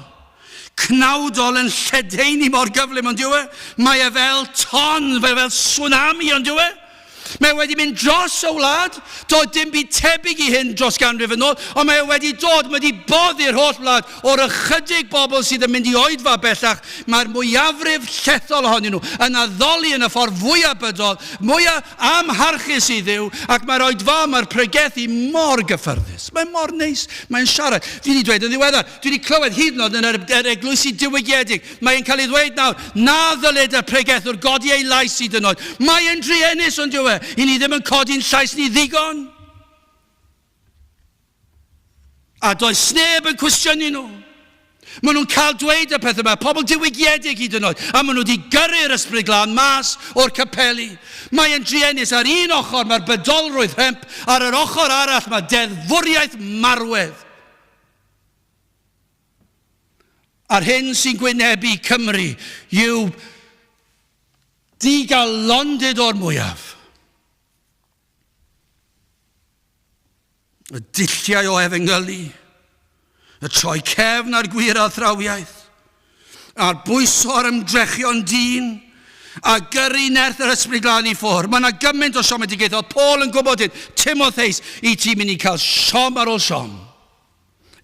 Cnawdol yn lledaenu mor gyflym, ond yw e? Mae e fel ton, fel, fel tsunami, ond yw e? Mae e wedi mynd dros y wlad. Doedd dim byd tebyg i hyn dros ganrif yn ôl, ond mae e wedi dod, mae wedi boddi'r holl wlad. O'r ychydig bobl sydd yn mynd i oedfa bellach, mae'r mwyafrif llethol ohonyn nhw yn addoli yn y ffordd fwyaf bydol, mwyaf amharchus i Dduw, ac mae'r oedfa, mae'r pregethu mor gyffyrddus. Mae mor neis, mae'n siarad. Dwi wedi dweud yn ddiweddar, dwi wedi clywed hyd yn oed yn yr, yr eglwysi diwygiedig, Mae'n cael ei ddweud nawr na ddylid y pregethwr godi ei lais hyd yn oed. Mae'n druenus, ond yw e? I ni ddim yn codi'n llais ni ddigon. A does neb yn cwestiynu nhw. Maen nhw'n cael dweud y pethau yma, pobl diwygiedig hyd yn oed, a maen nhw wedi gyrru'r Ysbryd Glân mas o'r capeli. Mae'n druenus, ar un ochr mae'r bydolrwydd rhemp, ar yr ochr arall mae deddfwriaeth marwedd. A'r hyn sy'n gwynebu Cymru yw digalondid o'r mwyaf. Y dulliau o efengylu, y troi cefn ar gwir athrawiaeth, a'r bwyso ar ymdrechion dyn, a gyrru nerth yr Ysbryd Glân i ffwrdd. Mae yna gymaint o siomedigaeth. Oedd Paul yn gwybod hyn. Timotheus, i ti'n mynd i cael siom ar ôl siom.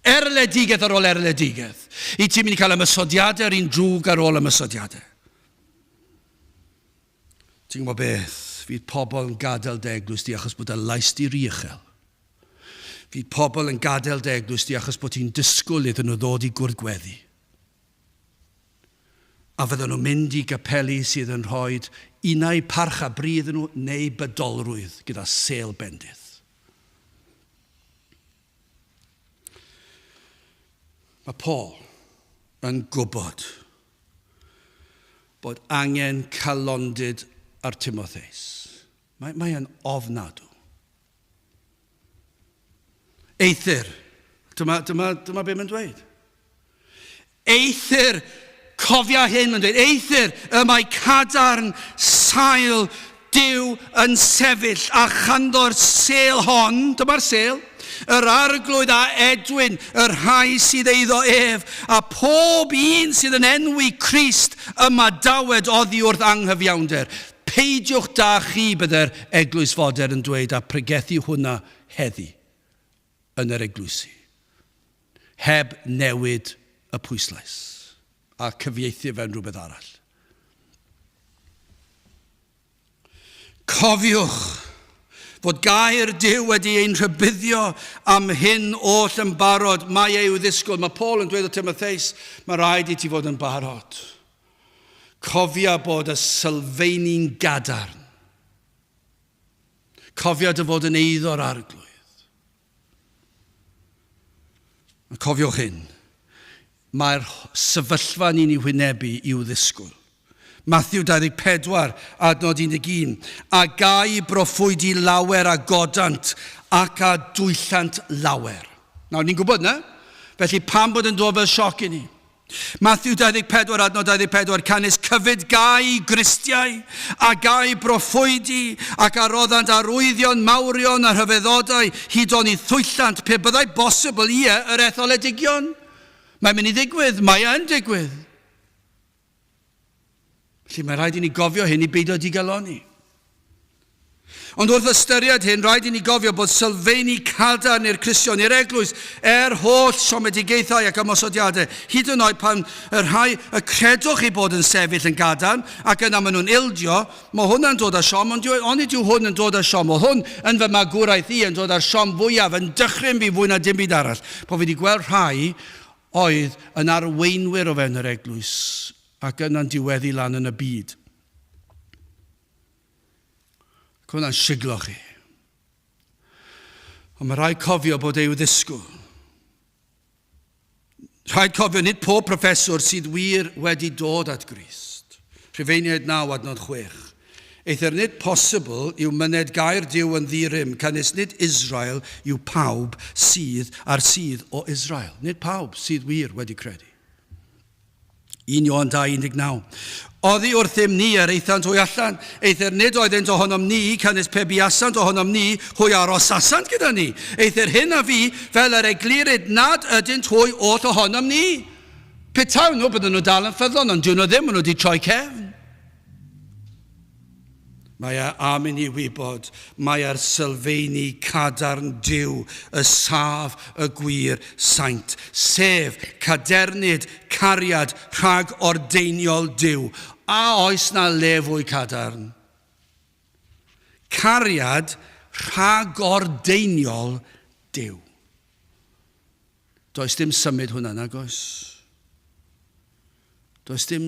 Erledigaeth ar ôl erledigaeth. I ti'n mynd i cael ymosodiadau yr un drwg ar ôl ymosodiadau. Ti'n gwybod beth? Fydd pobl yn gadael dy eglwys di achos bod y lais di rhy uchel. Fydd pobl yn gadael dy eglwys di achos bod ti'n disgwyl iddyn nhw ddod i gwrdd gweddi. A fydden nhw'n mynd i gapeli sydd yn rhoi unai parch a bri iddyn nhw neu bydolrwydd gyda sêl bendith. Mae Paul yn gwybod bod angen calondid ar Timotheus. Mae, mae yn ofnadw. Eithr, dyma, dyma, dyma be mae'n dweud. Eithr, cofia hyn, mae'n dweud, eithr y mae cadarn sail Duw yn sefyll a chanddo'r sêl hon, dyma'r sêl, yr arglwydd a edwyn y rhai sydd eiddo ef, a phob un sydd yn enwi Crist ymadawed oddi wrth anghyfiawnder. Peidiwch da chi, bydde'r eglwys fodern yn dweud, a pregethu hwnna heddi yn yr eglwysi, heb newid y pwyslais a cyfieithu fe'n rhywbeth arall. Cofiwch fod gair Duw wedi ein rhybuddio am hyn oll yn barod. Mae e i'w ddisgwyl. Mae Paul yn dweud o Timotheus, mae rhaid i ti fod yn barod. Cofia bod y sylfeini'n gadarn. Cofia dy fod yn eiddo'r arglwydd. A cofiwch hyn, mae'r sefyllfa ni'n ei hwynebu i'w ddisgwyl. Matthew 24, adnod 11. A gai broffwydi lawer a godant ac a dwyllant lawer. Nawr, ni'n gwybod na? Felly pam bod yn dod fel sioc i ni? Matthew 24, adnod 24, Canys cyfyd gau gristiau, a gau broffwydi, ac a roddant arwyddion mawrion a rhyfeddodau, hyd oni thwyllant, pe byddai bosibl, ie, yr etholedigion. Mae'n mynd i ddigwydd, mae yn digwydd. Felly mae rhaid i ni gofio hyn i beidio digalonni. Ond wrth ystyried hyn, rhaid i ni gofio bod sylfeini cadarn i'r Cristion, i'r eglwys, er holl siomedigaethau ac ymosodiadau, hyd yn oed pan y rhai y credwch eu bod yn sefyll yn gadarn ac yna maen nhw'n ildio, mae hwnna'n dod â siom, ond onid yw hwn yn dod â siom? Oedd hwn yn fy magwraeth i yn dod â'r siom fwyaf, yn dychryn fi fwy na dim byd arall, bod fi wedi gweld rhai oedd yn arweinwyr o fewn yr eglwys ac yna'n diweddu lan yn y byd. Ac hwnna'n siglo chi. Ond mae rhaid cofio bod ei ddisgwyl. Rhaid cofio nid pob proffeswr sydd wir wedi dod at Grist. Rhufeiniaid 9 adnod 6. Eithr nid posibl yw myned gair Duw yn ddi-rym, canys nid Israel yw pawb sydd a'r sydd o Israel. Nid pawb sydd wir wedi credu. 1 Ioan 2, 19. Oddi wrthym ni yr aethant hwy allan, eithr nid oeddynt ohonom ni, canys pe buasant ohonom ni, hwy arosasant gyda ni. Eithr hyn a fi, fel yr eglurid nad ydynt hwy oll ohonom ni. Petawn nhw, bydden nhw dal yn ffyddlon, ond dyn nhw ddim, maen nhw wedi troi cefn. Mae e am i ni wybod mai ar sylfeini cadarn Duw y saf y gwir saint, sef cadernid cariad rhag ordeiniol Duw. A oes na le fwy cadarn? Cariad rhagordeiniol Duw. Does dim symud hwnna, nag oes? Does dim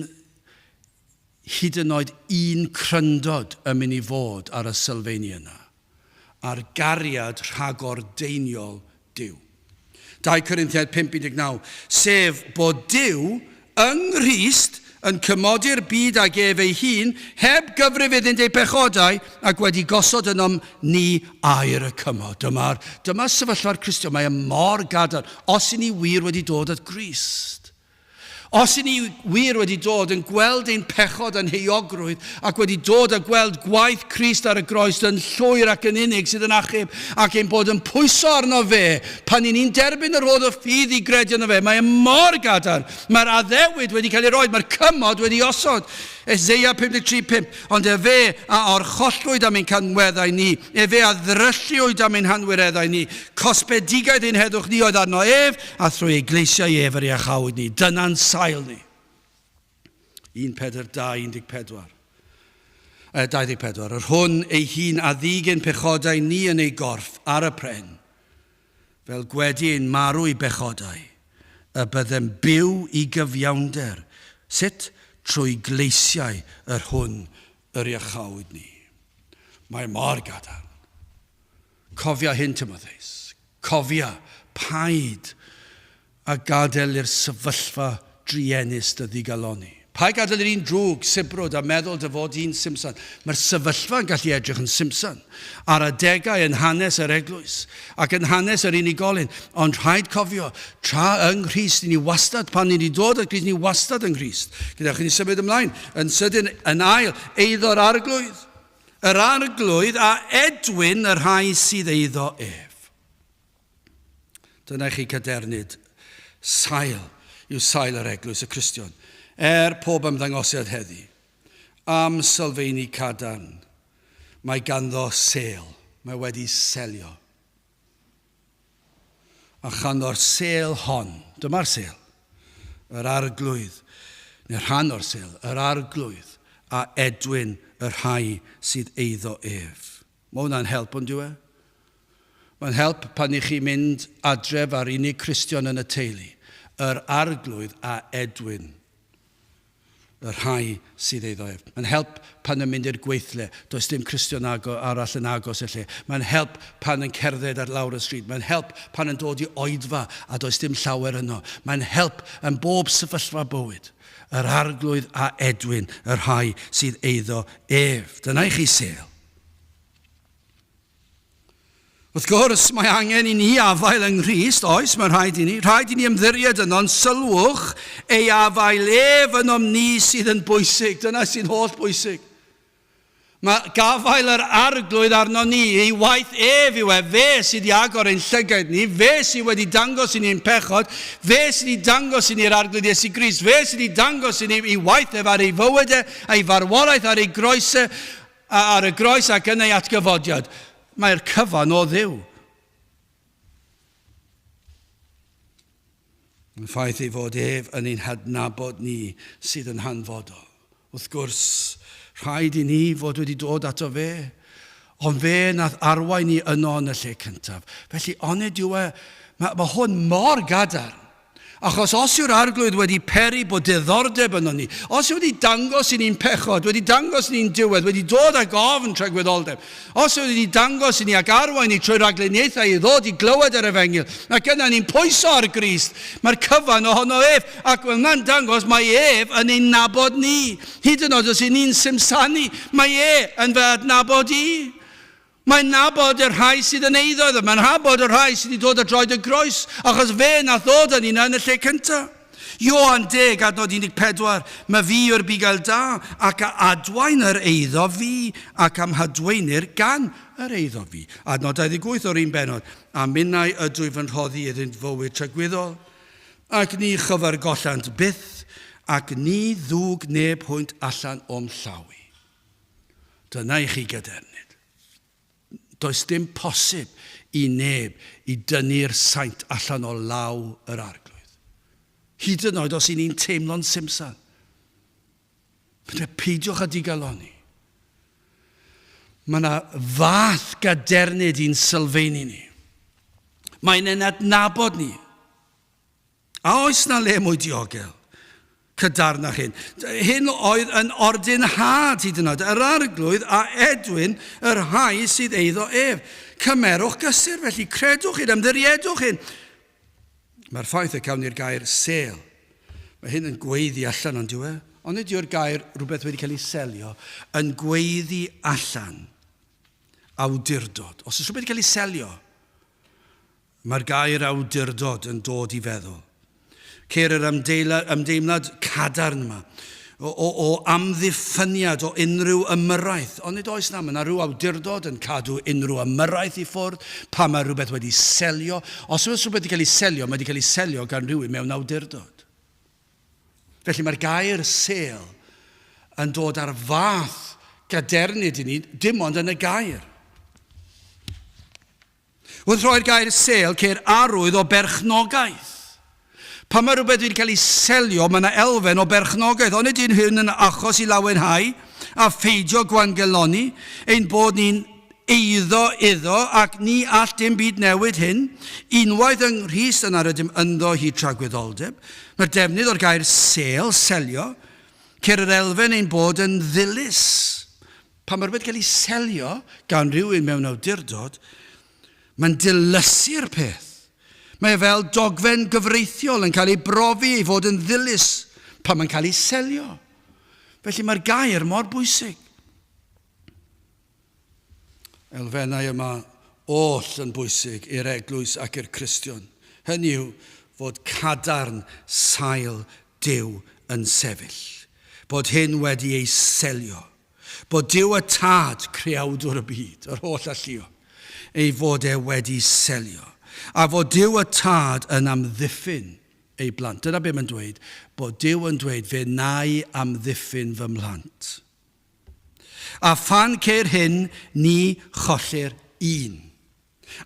hyd yn oed un cryndod yn mynd i fod ar y sylfeini yna, ar gariad rhagordeiniol Duw. 2 Corinthiaid 5:19, sef bod Duw yng Nghrist yn cymodi'r byd ag ef ei hun, heb gyfrif iddynt eu pechodau, ac wedi gosod ynom ni air y cymod. Dyma'r, dyma sefyllfa'r Cristion, mae e mor gadarn, os i ni wir wedi dod at Grist. Os i ni wir wedi dod yn gweld ein pechod a'n heuogrwydd ac wedi dod a gweld gwaith Crist ar y groes yn llwyr ac yn unig sydd yn achub ac ein bod yn pwyso arno fe pan i ni'n derbyn y rhodd o ffydd i gredu yno fe, mae e mor gadarn. Mae'r addewid wedi cael ei roi, mae'r cymod wedi osod. Eseia 53:5, Ond efe a orchollwyd am ein canweddau ni, efe a ddrylliwyd am ein hanwireddau ni, cosbedigaeth ein heddwch ni oedd arno ef, a thrwy ei gleisiau ef yr iachawyd ni. Dyna'n sail ni. 1 Pedr 2, 14. 24. Yr hwn ei hun a ddug ein pechodau ni yn ei gorff ar y pren, fel gwedi ein marw i bechodau, y byddem byw i gyfiawnder. Sut? Trwy gleisiau yr hwn yr iachawyd ni. Mae mor gadarn. Cofia hyn, Timotheus. Cofia, paid a gadael i'r sefyllfa druenus dy ddigalonni. Paid gadael i'r un drwg sibrwd a meddwl dy fod di'n simsan. Mae'r sefyllfa yn gallu edrych yn simsan ar adegau yn hanes yr eglwys ac yn hanes yr unigolyn, ond rhaid cofio, tra yng Nghrist, ni wastad, pan ni wedi dod at Grist, ni wastad yng Nghrist. Gyda chi ni symud ymlaen, yn sydyn, yn ail, eiddo'r arglwydd. Yr Arglwydd a edwyn y rhai sydd eiddo ef. Dyna i chi cadernid. Sail yw sail yr eglwys y Cristion. Er pob ymddangosiad heddi, am sylfeini cadarn, mae ganddo sêl, mae wedi selio. A chanddo'r sêl hon, dyma'r sêl, yr Arglwydd, neu rhan o'r sêl, yr Arglwydd a edwyn y rhai sydd eiddo ef. Mae hwnna'n help, ond yw e? Mae'n help pan i chi mynd adref a'r unig Cristion yn y teulu, yr Arglwydd a edwyn y rhai sydd eiddo ef. Mae'n help pan yn mynd i'r gweithle, does dim Cristion arall yn agos i'r lle. Mae'n help pan yn cerdded ar lawr y stryd. Mae'n help pan yn dod i oedfa a does dim llawer yno. Mae'n help yn bob sefyllfa bywyd. Yr Arglwydd a edwyn y rhai sydd eiddo ef. Dyna i chi sêl. Wrth gwrs, mae angen i ni afael yng Nghrist, oes, mae rhaid i ni. Rhaid i ni ymddiried yno, ond sylwch, ei afael ef ynom ni sydd yn bwysig. Dyna sy'n holl bwysig. Mae gafael yr Arglwydd arno ni, ei waith ef yw e, fe sydd i agor ein llygaid ni, fe sydd wedi dangos i ni'n pechod, fe sydd wedi dangos i ni'r Arglwydd Iesu Grist, fe sydd wedi dangos i ni ei waith ef ar ei fywyd e, a'i farwolaeth ar ei groes e, ar y groes ac yn ei atgyfodiad. Mae'r cyfan o Dduw. Y ffaith ei fod ef yn ein hadnabod ni sydd yn hanfodol. Wrth gwrs, rhaid i ni fod wedi dod ato fe, ond fe nath arwain ni yno yn y lle cyntaf. Felly, onid yw e, mae, mae hwn mor gadarn. Achos os yw'r Arglwydd wedi peri bod diddordeb ynon ni, os yw wedi dangos i ni'n pechod, wedi dangos i ni'n diwedd, wedi dod ag ofn tragwyddoldeb, os yw wedi dangos i ni ac arwain ni trwy ragluniaethau i ddod i glywed yr efengyl, ac yna ni'n pwyso ar Grist, mae'r cyfan ohono ef, ac wel na'n dangos mae ef yn ein nabod ni. Hyd yn oed os y'n ni'n simsanu, mae e yn fy adnabod i. Mae'n nabod y rhai sydd yn eiddo iddo. Mae'n nabod y rhai sydd wedi dod ar droed y groes, achos fe nath ddod â ni yna yn y lle cyntaf. Ioan 10, adnod 14, Mae fi yw'r bugail da, ac a adwaen yr eiddo fi, ac am hadweinir gan yr eiddo fi. Adnod 28 o'r un bennod, A minnau ydw i fy rhoddi iddynt fywyd tragwyddol, ac ni chyfargollant byth, ac ni ddwg neb hwynt allan o'm llaw i. Dyna i chi gadernid. Does dim posib i neb i dynnu'r saint allan o law yr Arglwydd. Hyd yn oed os i ni'n teimlo'n simsan. Peidiwch â digalonni. Mae yna fath gadernid i'n sylfeini ni. Mae'n ein adnabod ni. A oes 'na le mwy diogel, cadarnach hyn? Hyn oedd yn ordinhad hyd yn oed, yr Arglwydd a edwyn y rhai sydd eiddo ef. Cymerwch gysur felly, credwch hyn, ymddiriedwch hyn. Mae'r ffaith y cawn ni'r gair sêl, mae hyn yn gweiddi allan ond yw e? Ond nid yw'r gair rhywbeth wedi cael ei selio yn gweiddi allan awdurdod. Os oes rhywbeth wedi cael ei selio, Mae'r gair awdurdod yn dod i feddwl. Ceir yr ymdeimlad cadarn yma o, o, o amddiffyniad o unrhyw ymyrraeth. Ond nid oes na, mae yna rhyw awdurdod yn cadw unrhyw ymyrraeth i ffwrdd pan mae rhywbeth wedi selio. Os oes rhywbeth wedi cael ei selio, mae wedi cael ei selio gan rhywun mewn awdurdod. Felly mae'r gair sêl yn dod ar fath gadernid i ni, dim ond yn y gair. Wrth roi'r gair sêl, ceir arwydd o berchnogaeth. Pan mae rhywbeth wedi cael ei selio, mae yna elfen o berchnogaeth. Onid yw hyn yn achos i lawenhau a pheidio gwangeloni, ein bod ni'n eiddo iddo ac ni all dim byd newid hyn? Unwaith yng Nghrist yna rydym ynddo hyd tragwyddoldeb. Mae'r defnydd o'r gair sêl, selio, ceir yr elfen ein bod yn ddilys. Pan mae rhywbeth yn cael ei selio gan rhywun mewn awdurdod, mae'n dilysu'r peth. Mae e fel dogfen gyfreithiol yn cael ei brofi ei fod yn ddilys pan mae'n cael ei selio. Felly mae'r gair mor bwysig. Elfennau yma oll yn bwysig i'r eglwys ac i'r Cristion. Hynny yw fod cadarn sail Duw yn sefyll. Bod hyn wedi ei selio. Bod Duw y Tad, creawdwr y byd, yr holl alluog, ei fod e wedi selio. A fod Duw y Tad yn amddiffyn ei blant. Dyna be mae'n dweud, bod Duw yn dweud, fe nai amddiffyn fy mhlant. A phan ceir hyn, ni chollir un.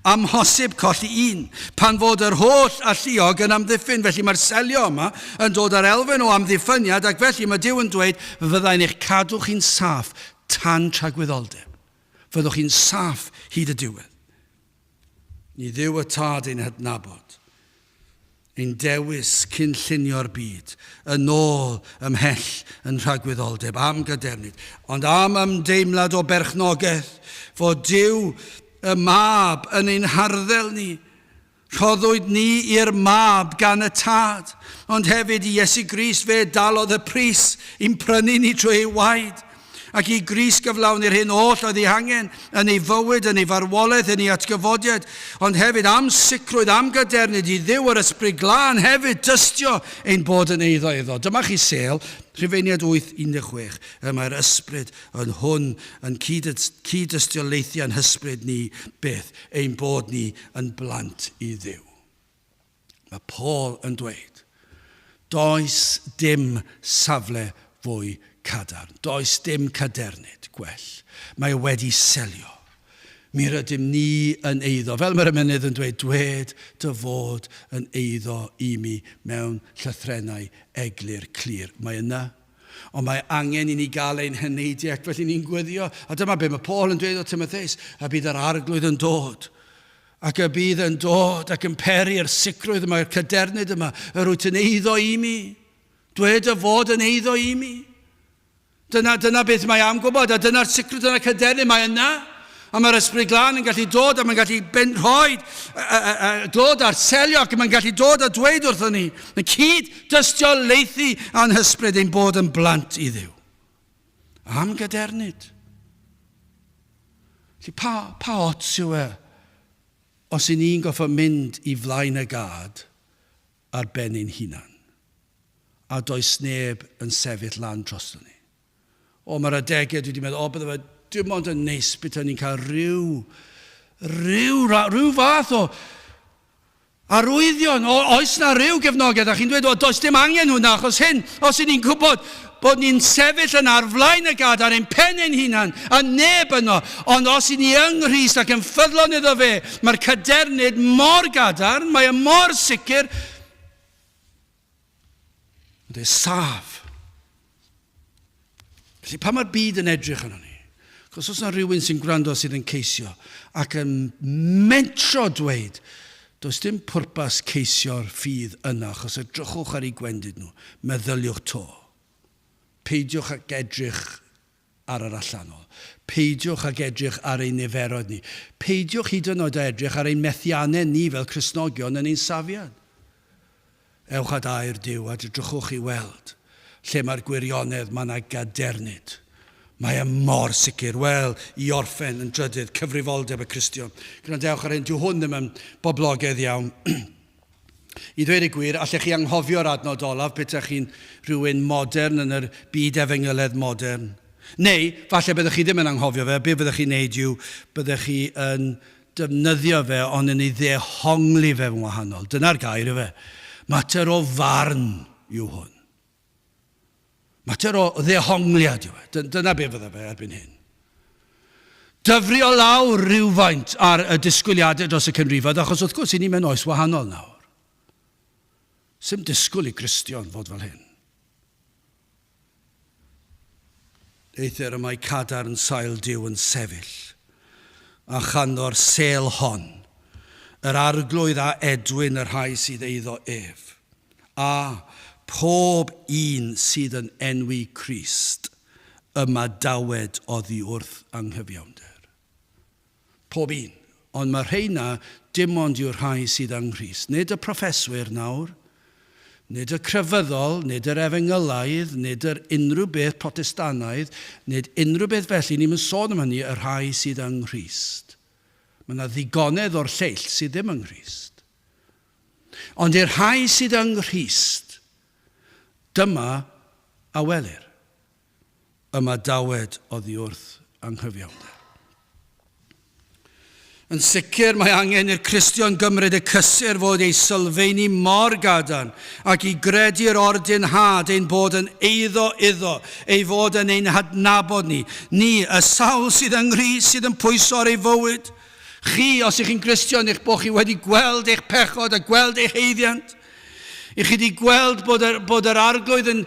Amhosib colli un, pan fod yr holl alluog yn amddiffyn. Felly mae'r selio yma yn dod â'r elfen o amddiffyniad, ac felly mae Duw yn dweud, fyddai'n eich cadw chi'n saff tan tragwyddoldeb. Fyddwch chi'n saff hyd y diwedd. Ni Dduw y Tad ein hadnabod, ein dewis cyn llunio'r byd, yn ôl ymhell yn rhagwyddoldeb, am gadernid, ond am ymdeimlad o berchnogaeth, fod Duw y Mab yn ein harddel ni. Rhoddwyd ni i'r Mab gan y Tad, ond hefyd i Iesu Grist fe dalodd y pris i'n prynu ni trwy ei waed. Ac i Grist gyflawni'r hyn oll oedd ei hangen yn ei fywyd, yn ei farwolaeth, yn ei atgyfodiad, ond hefyd am sicrwydd, am gadernid i Dduw yr Ysbryd Glân hefyd dystio ein bod yn eiddo iddo. Dyma chi sêl, Rhufeiniaid 8, 16. Y mae'r Ysbryd yn hwn yn cyd-dystiolaethu â'n hysbryd ni beth ein bod ni yn blant i Dduw. Mae Paul yn dweud, does dim safle fwy cadarn, does dim cadernid gwell. Mae e wedi selio. Mi rydym ni yn eiddo, fel mae'r emynydd yn dweud, dwed dy fod yn eiddo i mi mewn llythrennau eglur clir. Mae yna, ond mae angen i ni gael ein heneidiau ac felly ni'n gweddio. A dyma be mae Paul yn dweud o Timotheus, a bydd yr arglwydd yn dod Ac y bydd yn dod ac yn peri'r sicrwydd yma, yr cadernid yma, yr wyt yn eiddo i mi. Dwed dy fod yn eiddo i mi. Dyna, dyna beth mae am gwybod, a dyna'r sicrwydd, dyna'r cadernid mae yna. A mae'r Ysbryd Glân yn gallu dod a mae'n gallu rhoi dod a'r selio ac mae'n gallu dod a dweud wrthon ni, yn cyd dystiolaethu a'n hysbryd ein bod yn blant i Dduw. Am gadernid. Felly pa, pa ots yw e os y'n ni'n gorfod mynd i flaen y gad ar ben ein hunan a does neb yn sefyll lan drosto ni? O, mae'r adegau dwi wedi meddwl, o, bydde fe dim ond yn neis betawn ni'n cael rhyw, rhyw, rhyw fath o Arwyddion, o, oes 'na ryw gefnogaeth? A chi'n dweud, o, does dim angen hwnna, achos hyn, os y'n ni'n gwybod bod ni'n sefyll yna ar flaen y gad ar ein pen ein hunan, a neb yno, ond os y'n ni yng Nghrist ac yn ffyddlon iddo fe, mae'r cadernid mor gadarn, mae e mor sicr, ond e saf. Felly pan mae'r byd yn edrych arno ni, achos os yna rhywun sy'n gwrando sydd yn ceisio ac yn mentro dweud, does dim pwrpas ceisio'r ffydd yna achos edrychwch ar eu gwendid nhw, meddyliwch to. Peidiwch ag edrych ar yr allanol. Peidiwch ag edrych ar ein niferoedd ni. Peidiwch hyd yn oed â edrych ar ein methiannau ni fel Cristnogion yn ein safiad. Ewch at air Duw a edrychwch i weld lle mae'r gwirionedd, mae yna gadernid. Mae e mor sicr. Wel, i orffen yn drydydd, cyfrifoldeb y Cristion. Gwrandewch ar hyn, dyw hwn ddim yn boblogaidd iawn. I ddweud y gwir, allech chi anghofio'r adnod olaf petaech chi'n rhywun modern yn yr byd efengyledd modern. Neu, falle byddech chi ddim yn anghofio fe, be fyddech chi'n neud yw byddech chi yn defnyddio fe ond yn ei ddehongli fe yn wahanol. Dyna'r gair yw fe. Mater o farn yw hwn. Mater o ddehongliad yw e. Dyna be fydda fe erbyn hyn. Dyfrio lawr rhywfaint ar y disgwyliadau dros y canrifoedd, achos wrth gwrs, i ni mewn oes wahanol nawr. Sdim disgwyl i Gristion fod fel hyn. Eithr y mae cadarn sail Duw yn sefyll, a chanddo'r sêl hon, yr Arglwydd a edwyn y rhai sydd eiddo ef, a phob un sydd yn enwi Crist, ymadawed oddi wrth anghyfiawnder. Pob un. Ond mae rheina dim ond yw'r rhai sydd yng Nghrist. Nid y proffeswyr nawr, nid y crefyddol, nid yr efengylaidd, nid yr unrhyw beth Protestannaidd, nid unrhyw beth felly, ni'm yn sôn am hynny, y rhai sydd yng Nghrist. Mae yna ddigonedd o'r lleill sydd ddim yng Nghrist. Ond i'r rhai sydd yng Nghrist, dyma a welir. Ymadawed oddi wrth anghyfiawnder. Yn sicr, mae angen i'r Cristion gymryd y cysur fod ei sylfeini mor gadarn ac i gredu'r ordinhad ein bod yn eiddo iddo, ei fod yn ein hadnabod ni, ni, y sawl sydd yng Nghrist, sydd yn pwyso ar ei fywyd. Chi, os ych chi'n Gristion, eich bod chi wedi gweld eich pechod a gweld eich haeddiant. I chi wedi gweld bod yr, bod yr arglwydd yn,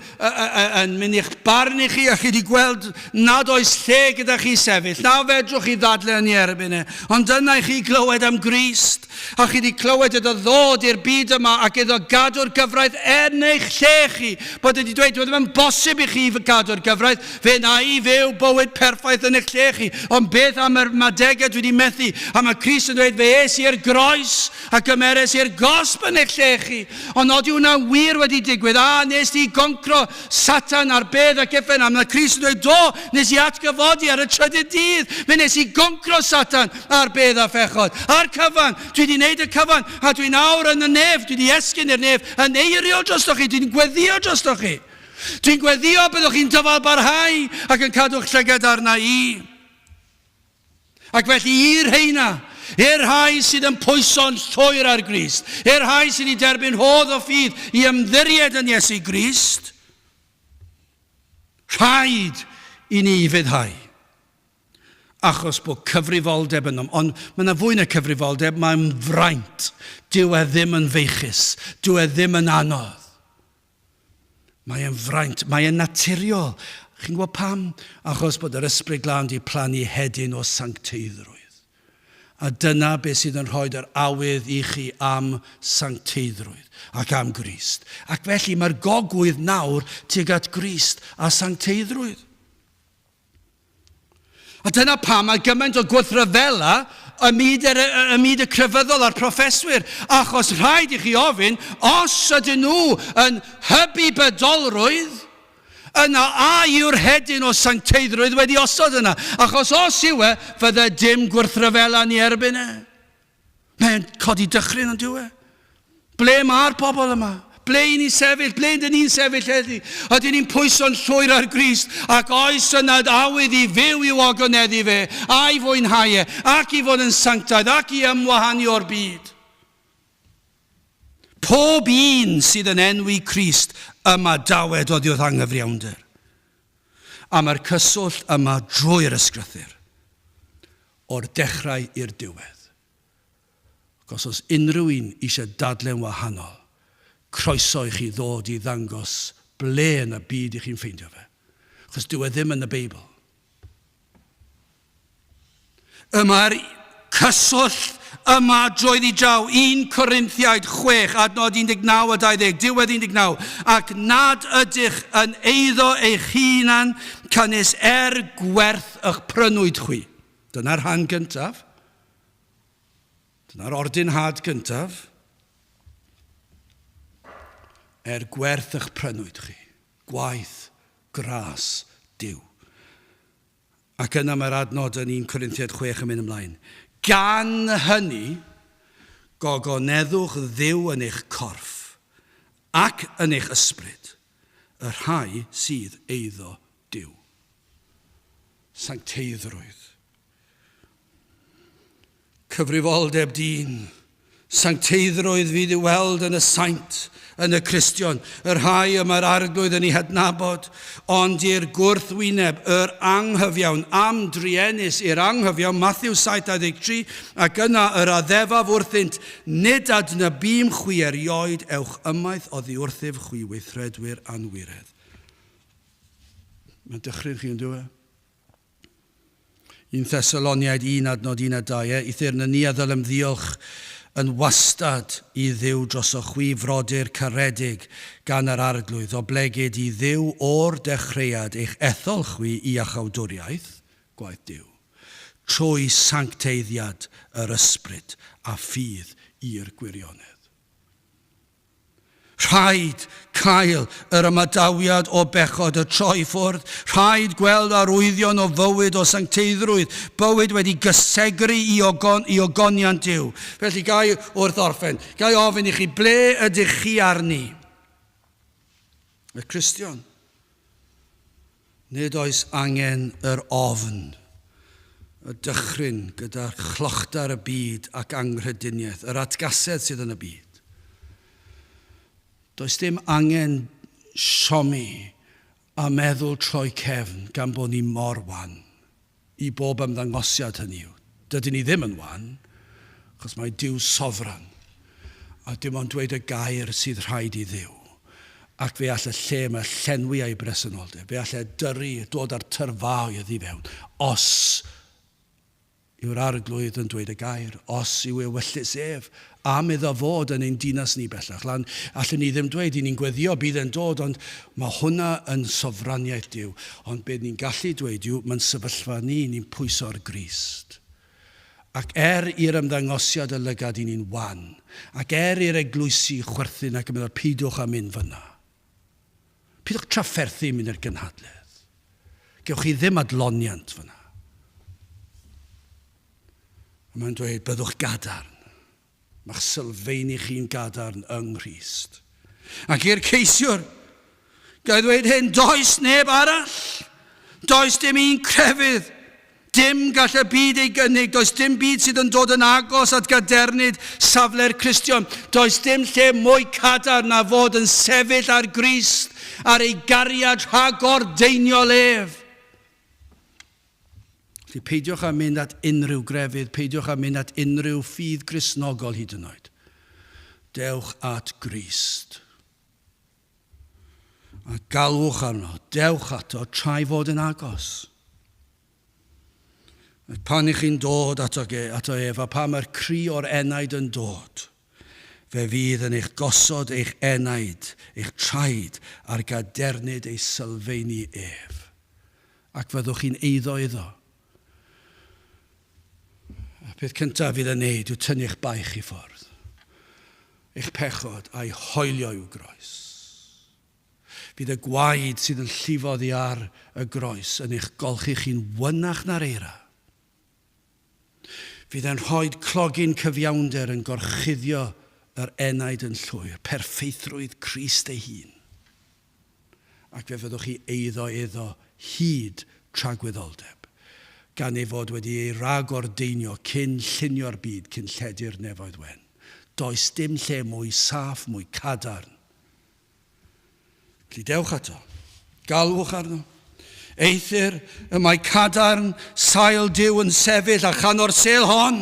yn mynd i'ch barn i chi, a chi wedi gweld nad oes lle gyda chi sefyll, na fedrwch chi ddadle yn ei erbyn e. Ond yna i chi glywed am Grist, a chi wedi clywed iddo ddod i'r byd yma ac iddo gadw'r gyfraith yn eich lle chi, bod wedi dweud, dwi ddim yn bosib i chi gadw'r gyfraith, fe na i fyw bywyd perffaith yn eich lle chi. Ond beth am yr madegau dwi wedi methu? A mae Crist yn dweud, fe es i'r groes, A gymeres i'r gosb yn eich lle chi. Ond od yw hwnna'n wir wedi digwydd, a nes di goncro Satan ar bedd ac uffern, a mae Crist yn dweud, do, nes i atgyfodi ar y trydydd dydd, fe nes i goncro Satan ar bedd a phechod, a'r cyfan, dwi wedi wneud y cyfan, a dwi'n awr yn y nef, dwi wedi esgyn i'r nef, yn eirio drostoch chi, dwi'n gweddio drostoch chi. Dwi'n gweddio byddwch chi'n dyfal barhau ac yn cadw'ch llygad arna i. Ac felly i'r rheina, i'r rhai sydd yn pwyso'n llwyr ar Grist, i'r rhai sydd wedi derbyn rhodd o ffydd i ymddiried yn Iesu Grist, rhaid i ni ufuddhau. Achos bod cyfrifoldeb ynom. Ond mae yna fwy na cyfrifoldeb, mae'n fraint. Dyw e ddim yn feichus. Dyw e ddim yn anodd. Mae e'n fraint, mae e'n naturiol. Chi'n gwybod pam? Achos bod yr Ysbryd Glân wedi plannu hedyn o sancteiddrwydd. A dyna beth sydd yn rhoi yr awydd i chi am sancteiddrwydd ac am Grist. Ac felly mae'r gogwydd nawr tuag at Grist a sancteiddrwydd. A dyna pam mae gymaint o gwrthryfela ym myd, yr, ym myd y crefyddol a'r proffeswyr, achos rhaid i chi ofyn, os ydyn nhw yn hybu bydolrwydd, yna a yw'r hedyn o sancteiddrwydd wedi osod yna? Achos os yw e, fydde dim gwrthryfela yn ei erbyn e. Mae'n codi dychryn ond yw e? Ble mae'r pobl yma? Ble i ni'n sefyll? Ble ydyn ni'n sefyll heddi? Ydyn ni'n pwyso'n llwyr ar Grist ac oes yna awydd i fyw i'w ogoneddu fe, a'i fwynhau e, ac i fod yn sanctaidd, ac i ymwahanu o'r byd? Pob un sydd yn enwi Crist yma dawed oddi wrth anghyfiawnder. A mae'r cyswllt yma drwy'r ysgrythur. O'r dechrau i'r diwedd. Ac os oes unrhyw un eisiau dadle'n wahanol, croeso i chi ddod i ddangos ble yn y byd i chi'n ffeindio fe. Achos dyw e ddim yn y Beibl. Y mae'r cyswllt yma drwyddi draw, 1 Corinthiaid 6, adnod 19 a 20, diwedd 19, ac nad ydych yn eiddo eich hunan, canys er gwerth Y'ch prynwyd chwi. Dyna'r rhan gyntaf. Dyna'r ordinhad gyntaf. Er gwerth y'ch prynwyd chi. Gwaith gras Duw. Ac yna mae'r adnod yn 1 Corinthiaid 6 yn mynd ymlaen. Gan hynny, gogoneddwch Dduw yn eich corff ac yn eich ysbryd, y rhai sydd eiddo Duw. Sancteiddrwydd. Cyfrifoldeb dyn. Sancteiddrwydd fydd i'w weld yn y saint, yn y Cristion, y rhai y mae'r Arglwydd yn eu hadnabod, ond i'r gwrthwyneb, yr anghyfiawn, am druenus i'r anghyfiawn, Mathew 7:23, ac yna yr addefaf wrthynt, nid adnabûm chwi erioed, ewch ymaith oddi wrthyf chwi weithredwyr anwiredd. Mae'n dychryn chi yn dyw e? 1 Thessaloniaid 1 adnod 1 a 2, e, Eithr na ni a ddylem ddiolch yn wastad i Dduw drosoch chwi frodyr caredig gan yr Arglwydd, oblegid i Dduw o'r dechreuad eich ethol chwi i iachawdwriaeth, gwaith Duw, trwy sancteiddiad yr Ysbryd a ffydd i'r gwirionedd. Rhaid cael yr ymadawiad o bechod, y troi ffwrdd. Rhaid gweld arwyddion o fywyd o sancteiddrwydd, bywyd wedi gysegru i, ogon, i ogoniant Duw. Felly, gai wrth orffen, gai ofyn i chi, ble ydych chi arni? Y Cristion. Nid oes angen yr ofn, y dychryn gyda chlochdar y byd ac anghrediniaeth, yr atgasedd sydd yn y byd. Does dim angen siomi a meddwl troi cefn gan bod ni mor wan. I bob ymddangosiad hynny yw. Dydyn ni ddim yn wan, achos mae Duw sofran, a dim ond dweud y gair sydd rhaid i Dduw, ac fe all y lle yma llenwi â'i bresenoldeb, fe all e dyrru, dod â'r tyrfaoedd i fewn, os yw'r Arglwydd yn dweud y gair, os yw ewyllys ef, am iddo fod yn ein dinas ni bellach. Lan, allwn ni ddim dweud, i ni'n gweddio bydd e'n dod, ond mae hwnna yn sofraniaeth Duw. Ond beth ni'n gallu dweud yw, mae'n sefyllfa ni, ni'n pwyso ar Grist. Ac er i'r ymddangosiad y lygad i ni'n wan, ac er i'r eglwysi chwerthin ac yn meddwl, peidiwch â mynd fyna. Peidiwch trafferthu mynd i'r gynhadledd. Gewch chi ddim adloniant fyna. A mae'n dweud, byddwch gadarn. Mae'ch sylfeini chi'n gadarn yng Nghrist. Ac i'r ceisiwr, ga i ddweud hyn, does neb arall. Does dim un crefydd. Dim gall y byd ei gynnig. Does dim byd sydd yn dod yn agos at gadernid safle'r Cristion. Does dim lle mwy cadarn na fod yn sefyll ar Grist, ar ei gariad rhagordeiniol ef. Felly peidiwch â mynd at unrhyw grefydd, peidiwch â mynd at unrhyw ffydd Gristnogol hyd yn oed. Dewch at Grist. A galwch arno, dewch ato tra'i fod yn agos. Ac pan ych chi'n dod ato, ato ef, a pan mae'r cri o'r enaid yn dod, fe fydd yn eich gosod eich enaid, eich traed, ar gadernid ei sylfeini ef. Ac fyddwch chi'n eiddo iddo. Y peth cyntaf fydd yn neud yw tynnu'ch baich i ffwrdd. Eich pechod a'i hoelio i'w groes. Fydd y gwaed sydd yn llifo oddi ar y groes yn eich golchi chi'n wynach na'r eira. Fydd e'n rhoi clogyn cyfiawnder yn gorchuddio yr enaid yn llwyr, perffeithrwydd Crist ei hun. Ac fe fyddwch chi eiddo iddo hyd tragwyddoldeb, gan ei fod wedi ei ragordeinio cyn llunio'r byd, cyn lledu'r nefoedd wen. Does dim lle mwy saff, mwy cadarn. Felly dewch ato. Galwch arno. Eithr y mae cadarn sail Duw yn sefyll a chan o'r sêl hon,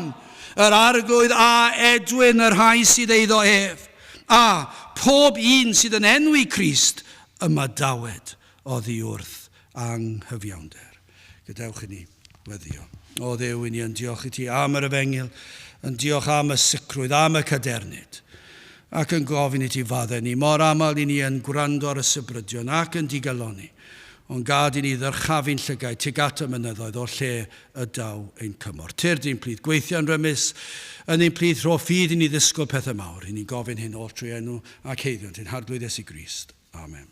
yr Arglwydd a edwyn y rhai sydd eiddo ef. A, phob un sydd yn enwi Crist, ymadawed oddi wrth anghyfiawnder. Gadewch i ni weddio. O Dduw, i ni yn diolch i ti am yr efengyl, yn diolch am y sicrwydd, am y cadernid, ac yn gofyn i ti faddau ni. Mor aml i ni yn gwrando ar y sybrydion ac yn digalonni, ond gad i ni ddyrchafu'n llygaid tuag at y mynyddoedd o'r lle y daw ein cymorth. Tyrd i'n plith, gweithio'n rymus yn ein plith, rho ffydd i ni ddisgwyl pethau mawr. I ni'n gofyn hyn oll trwy enw ac haeddiant ein Harglwydd Iesu Grist. Amen.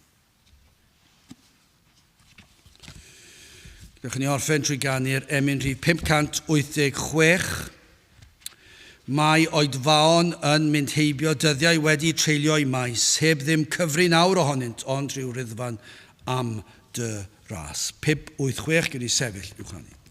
Gewch ni orffen trwy ganu'r emyn rhif 586. Mae oedfaon yn mynd heibio dyddiau wedi treulio i maes, heb ddim cyfrin awr ohonynt, ond rhyw riddfan am dy ras. 586, gewn ni sefyll i'w chanu.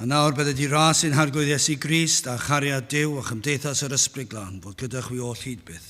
A nawr bydded i ras ein Harglwydd Iesu Grist a chariad Duw a chymdeithas yr Ysbryd Glân fod gyda chwi oll hyd byth.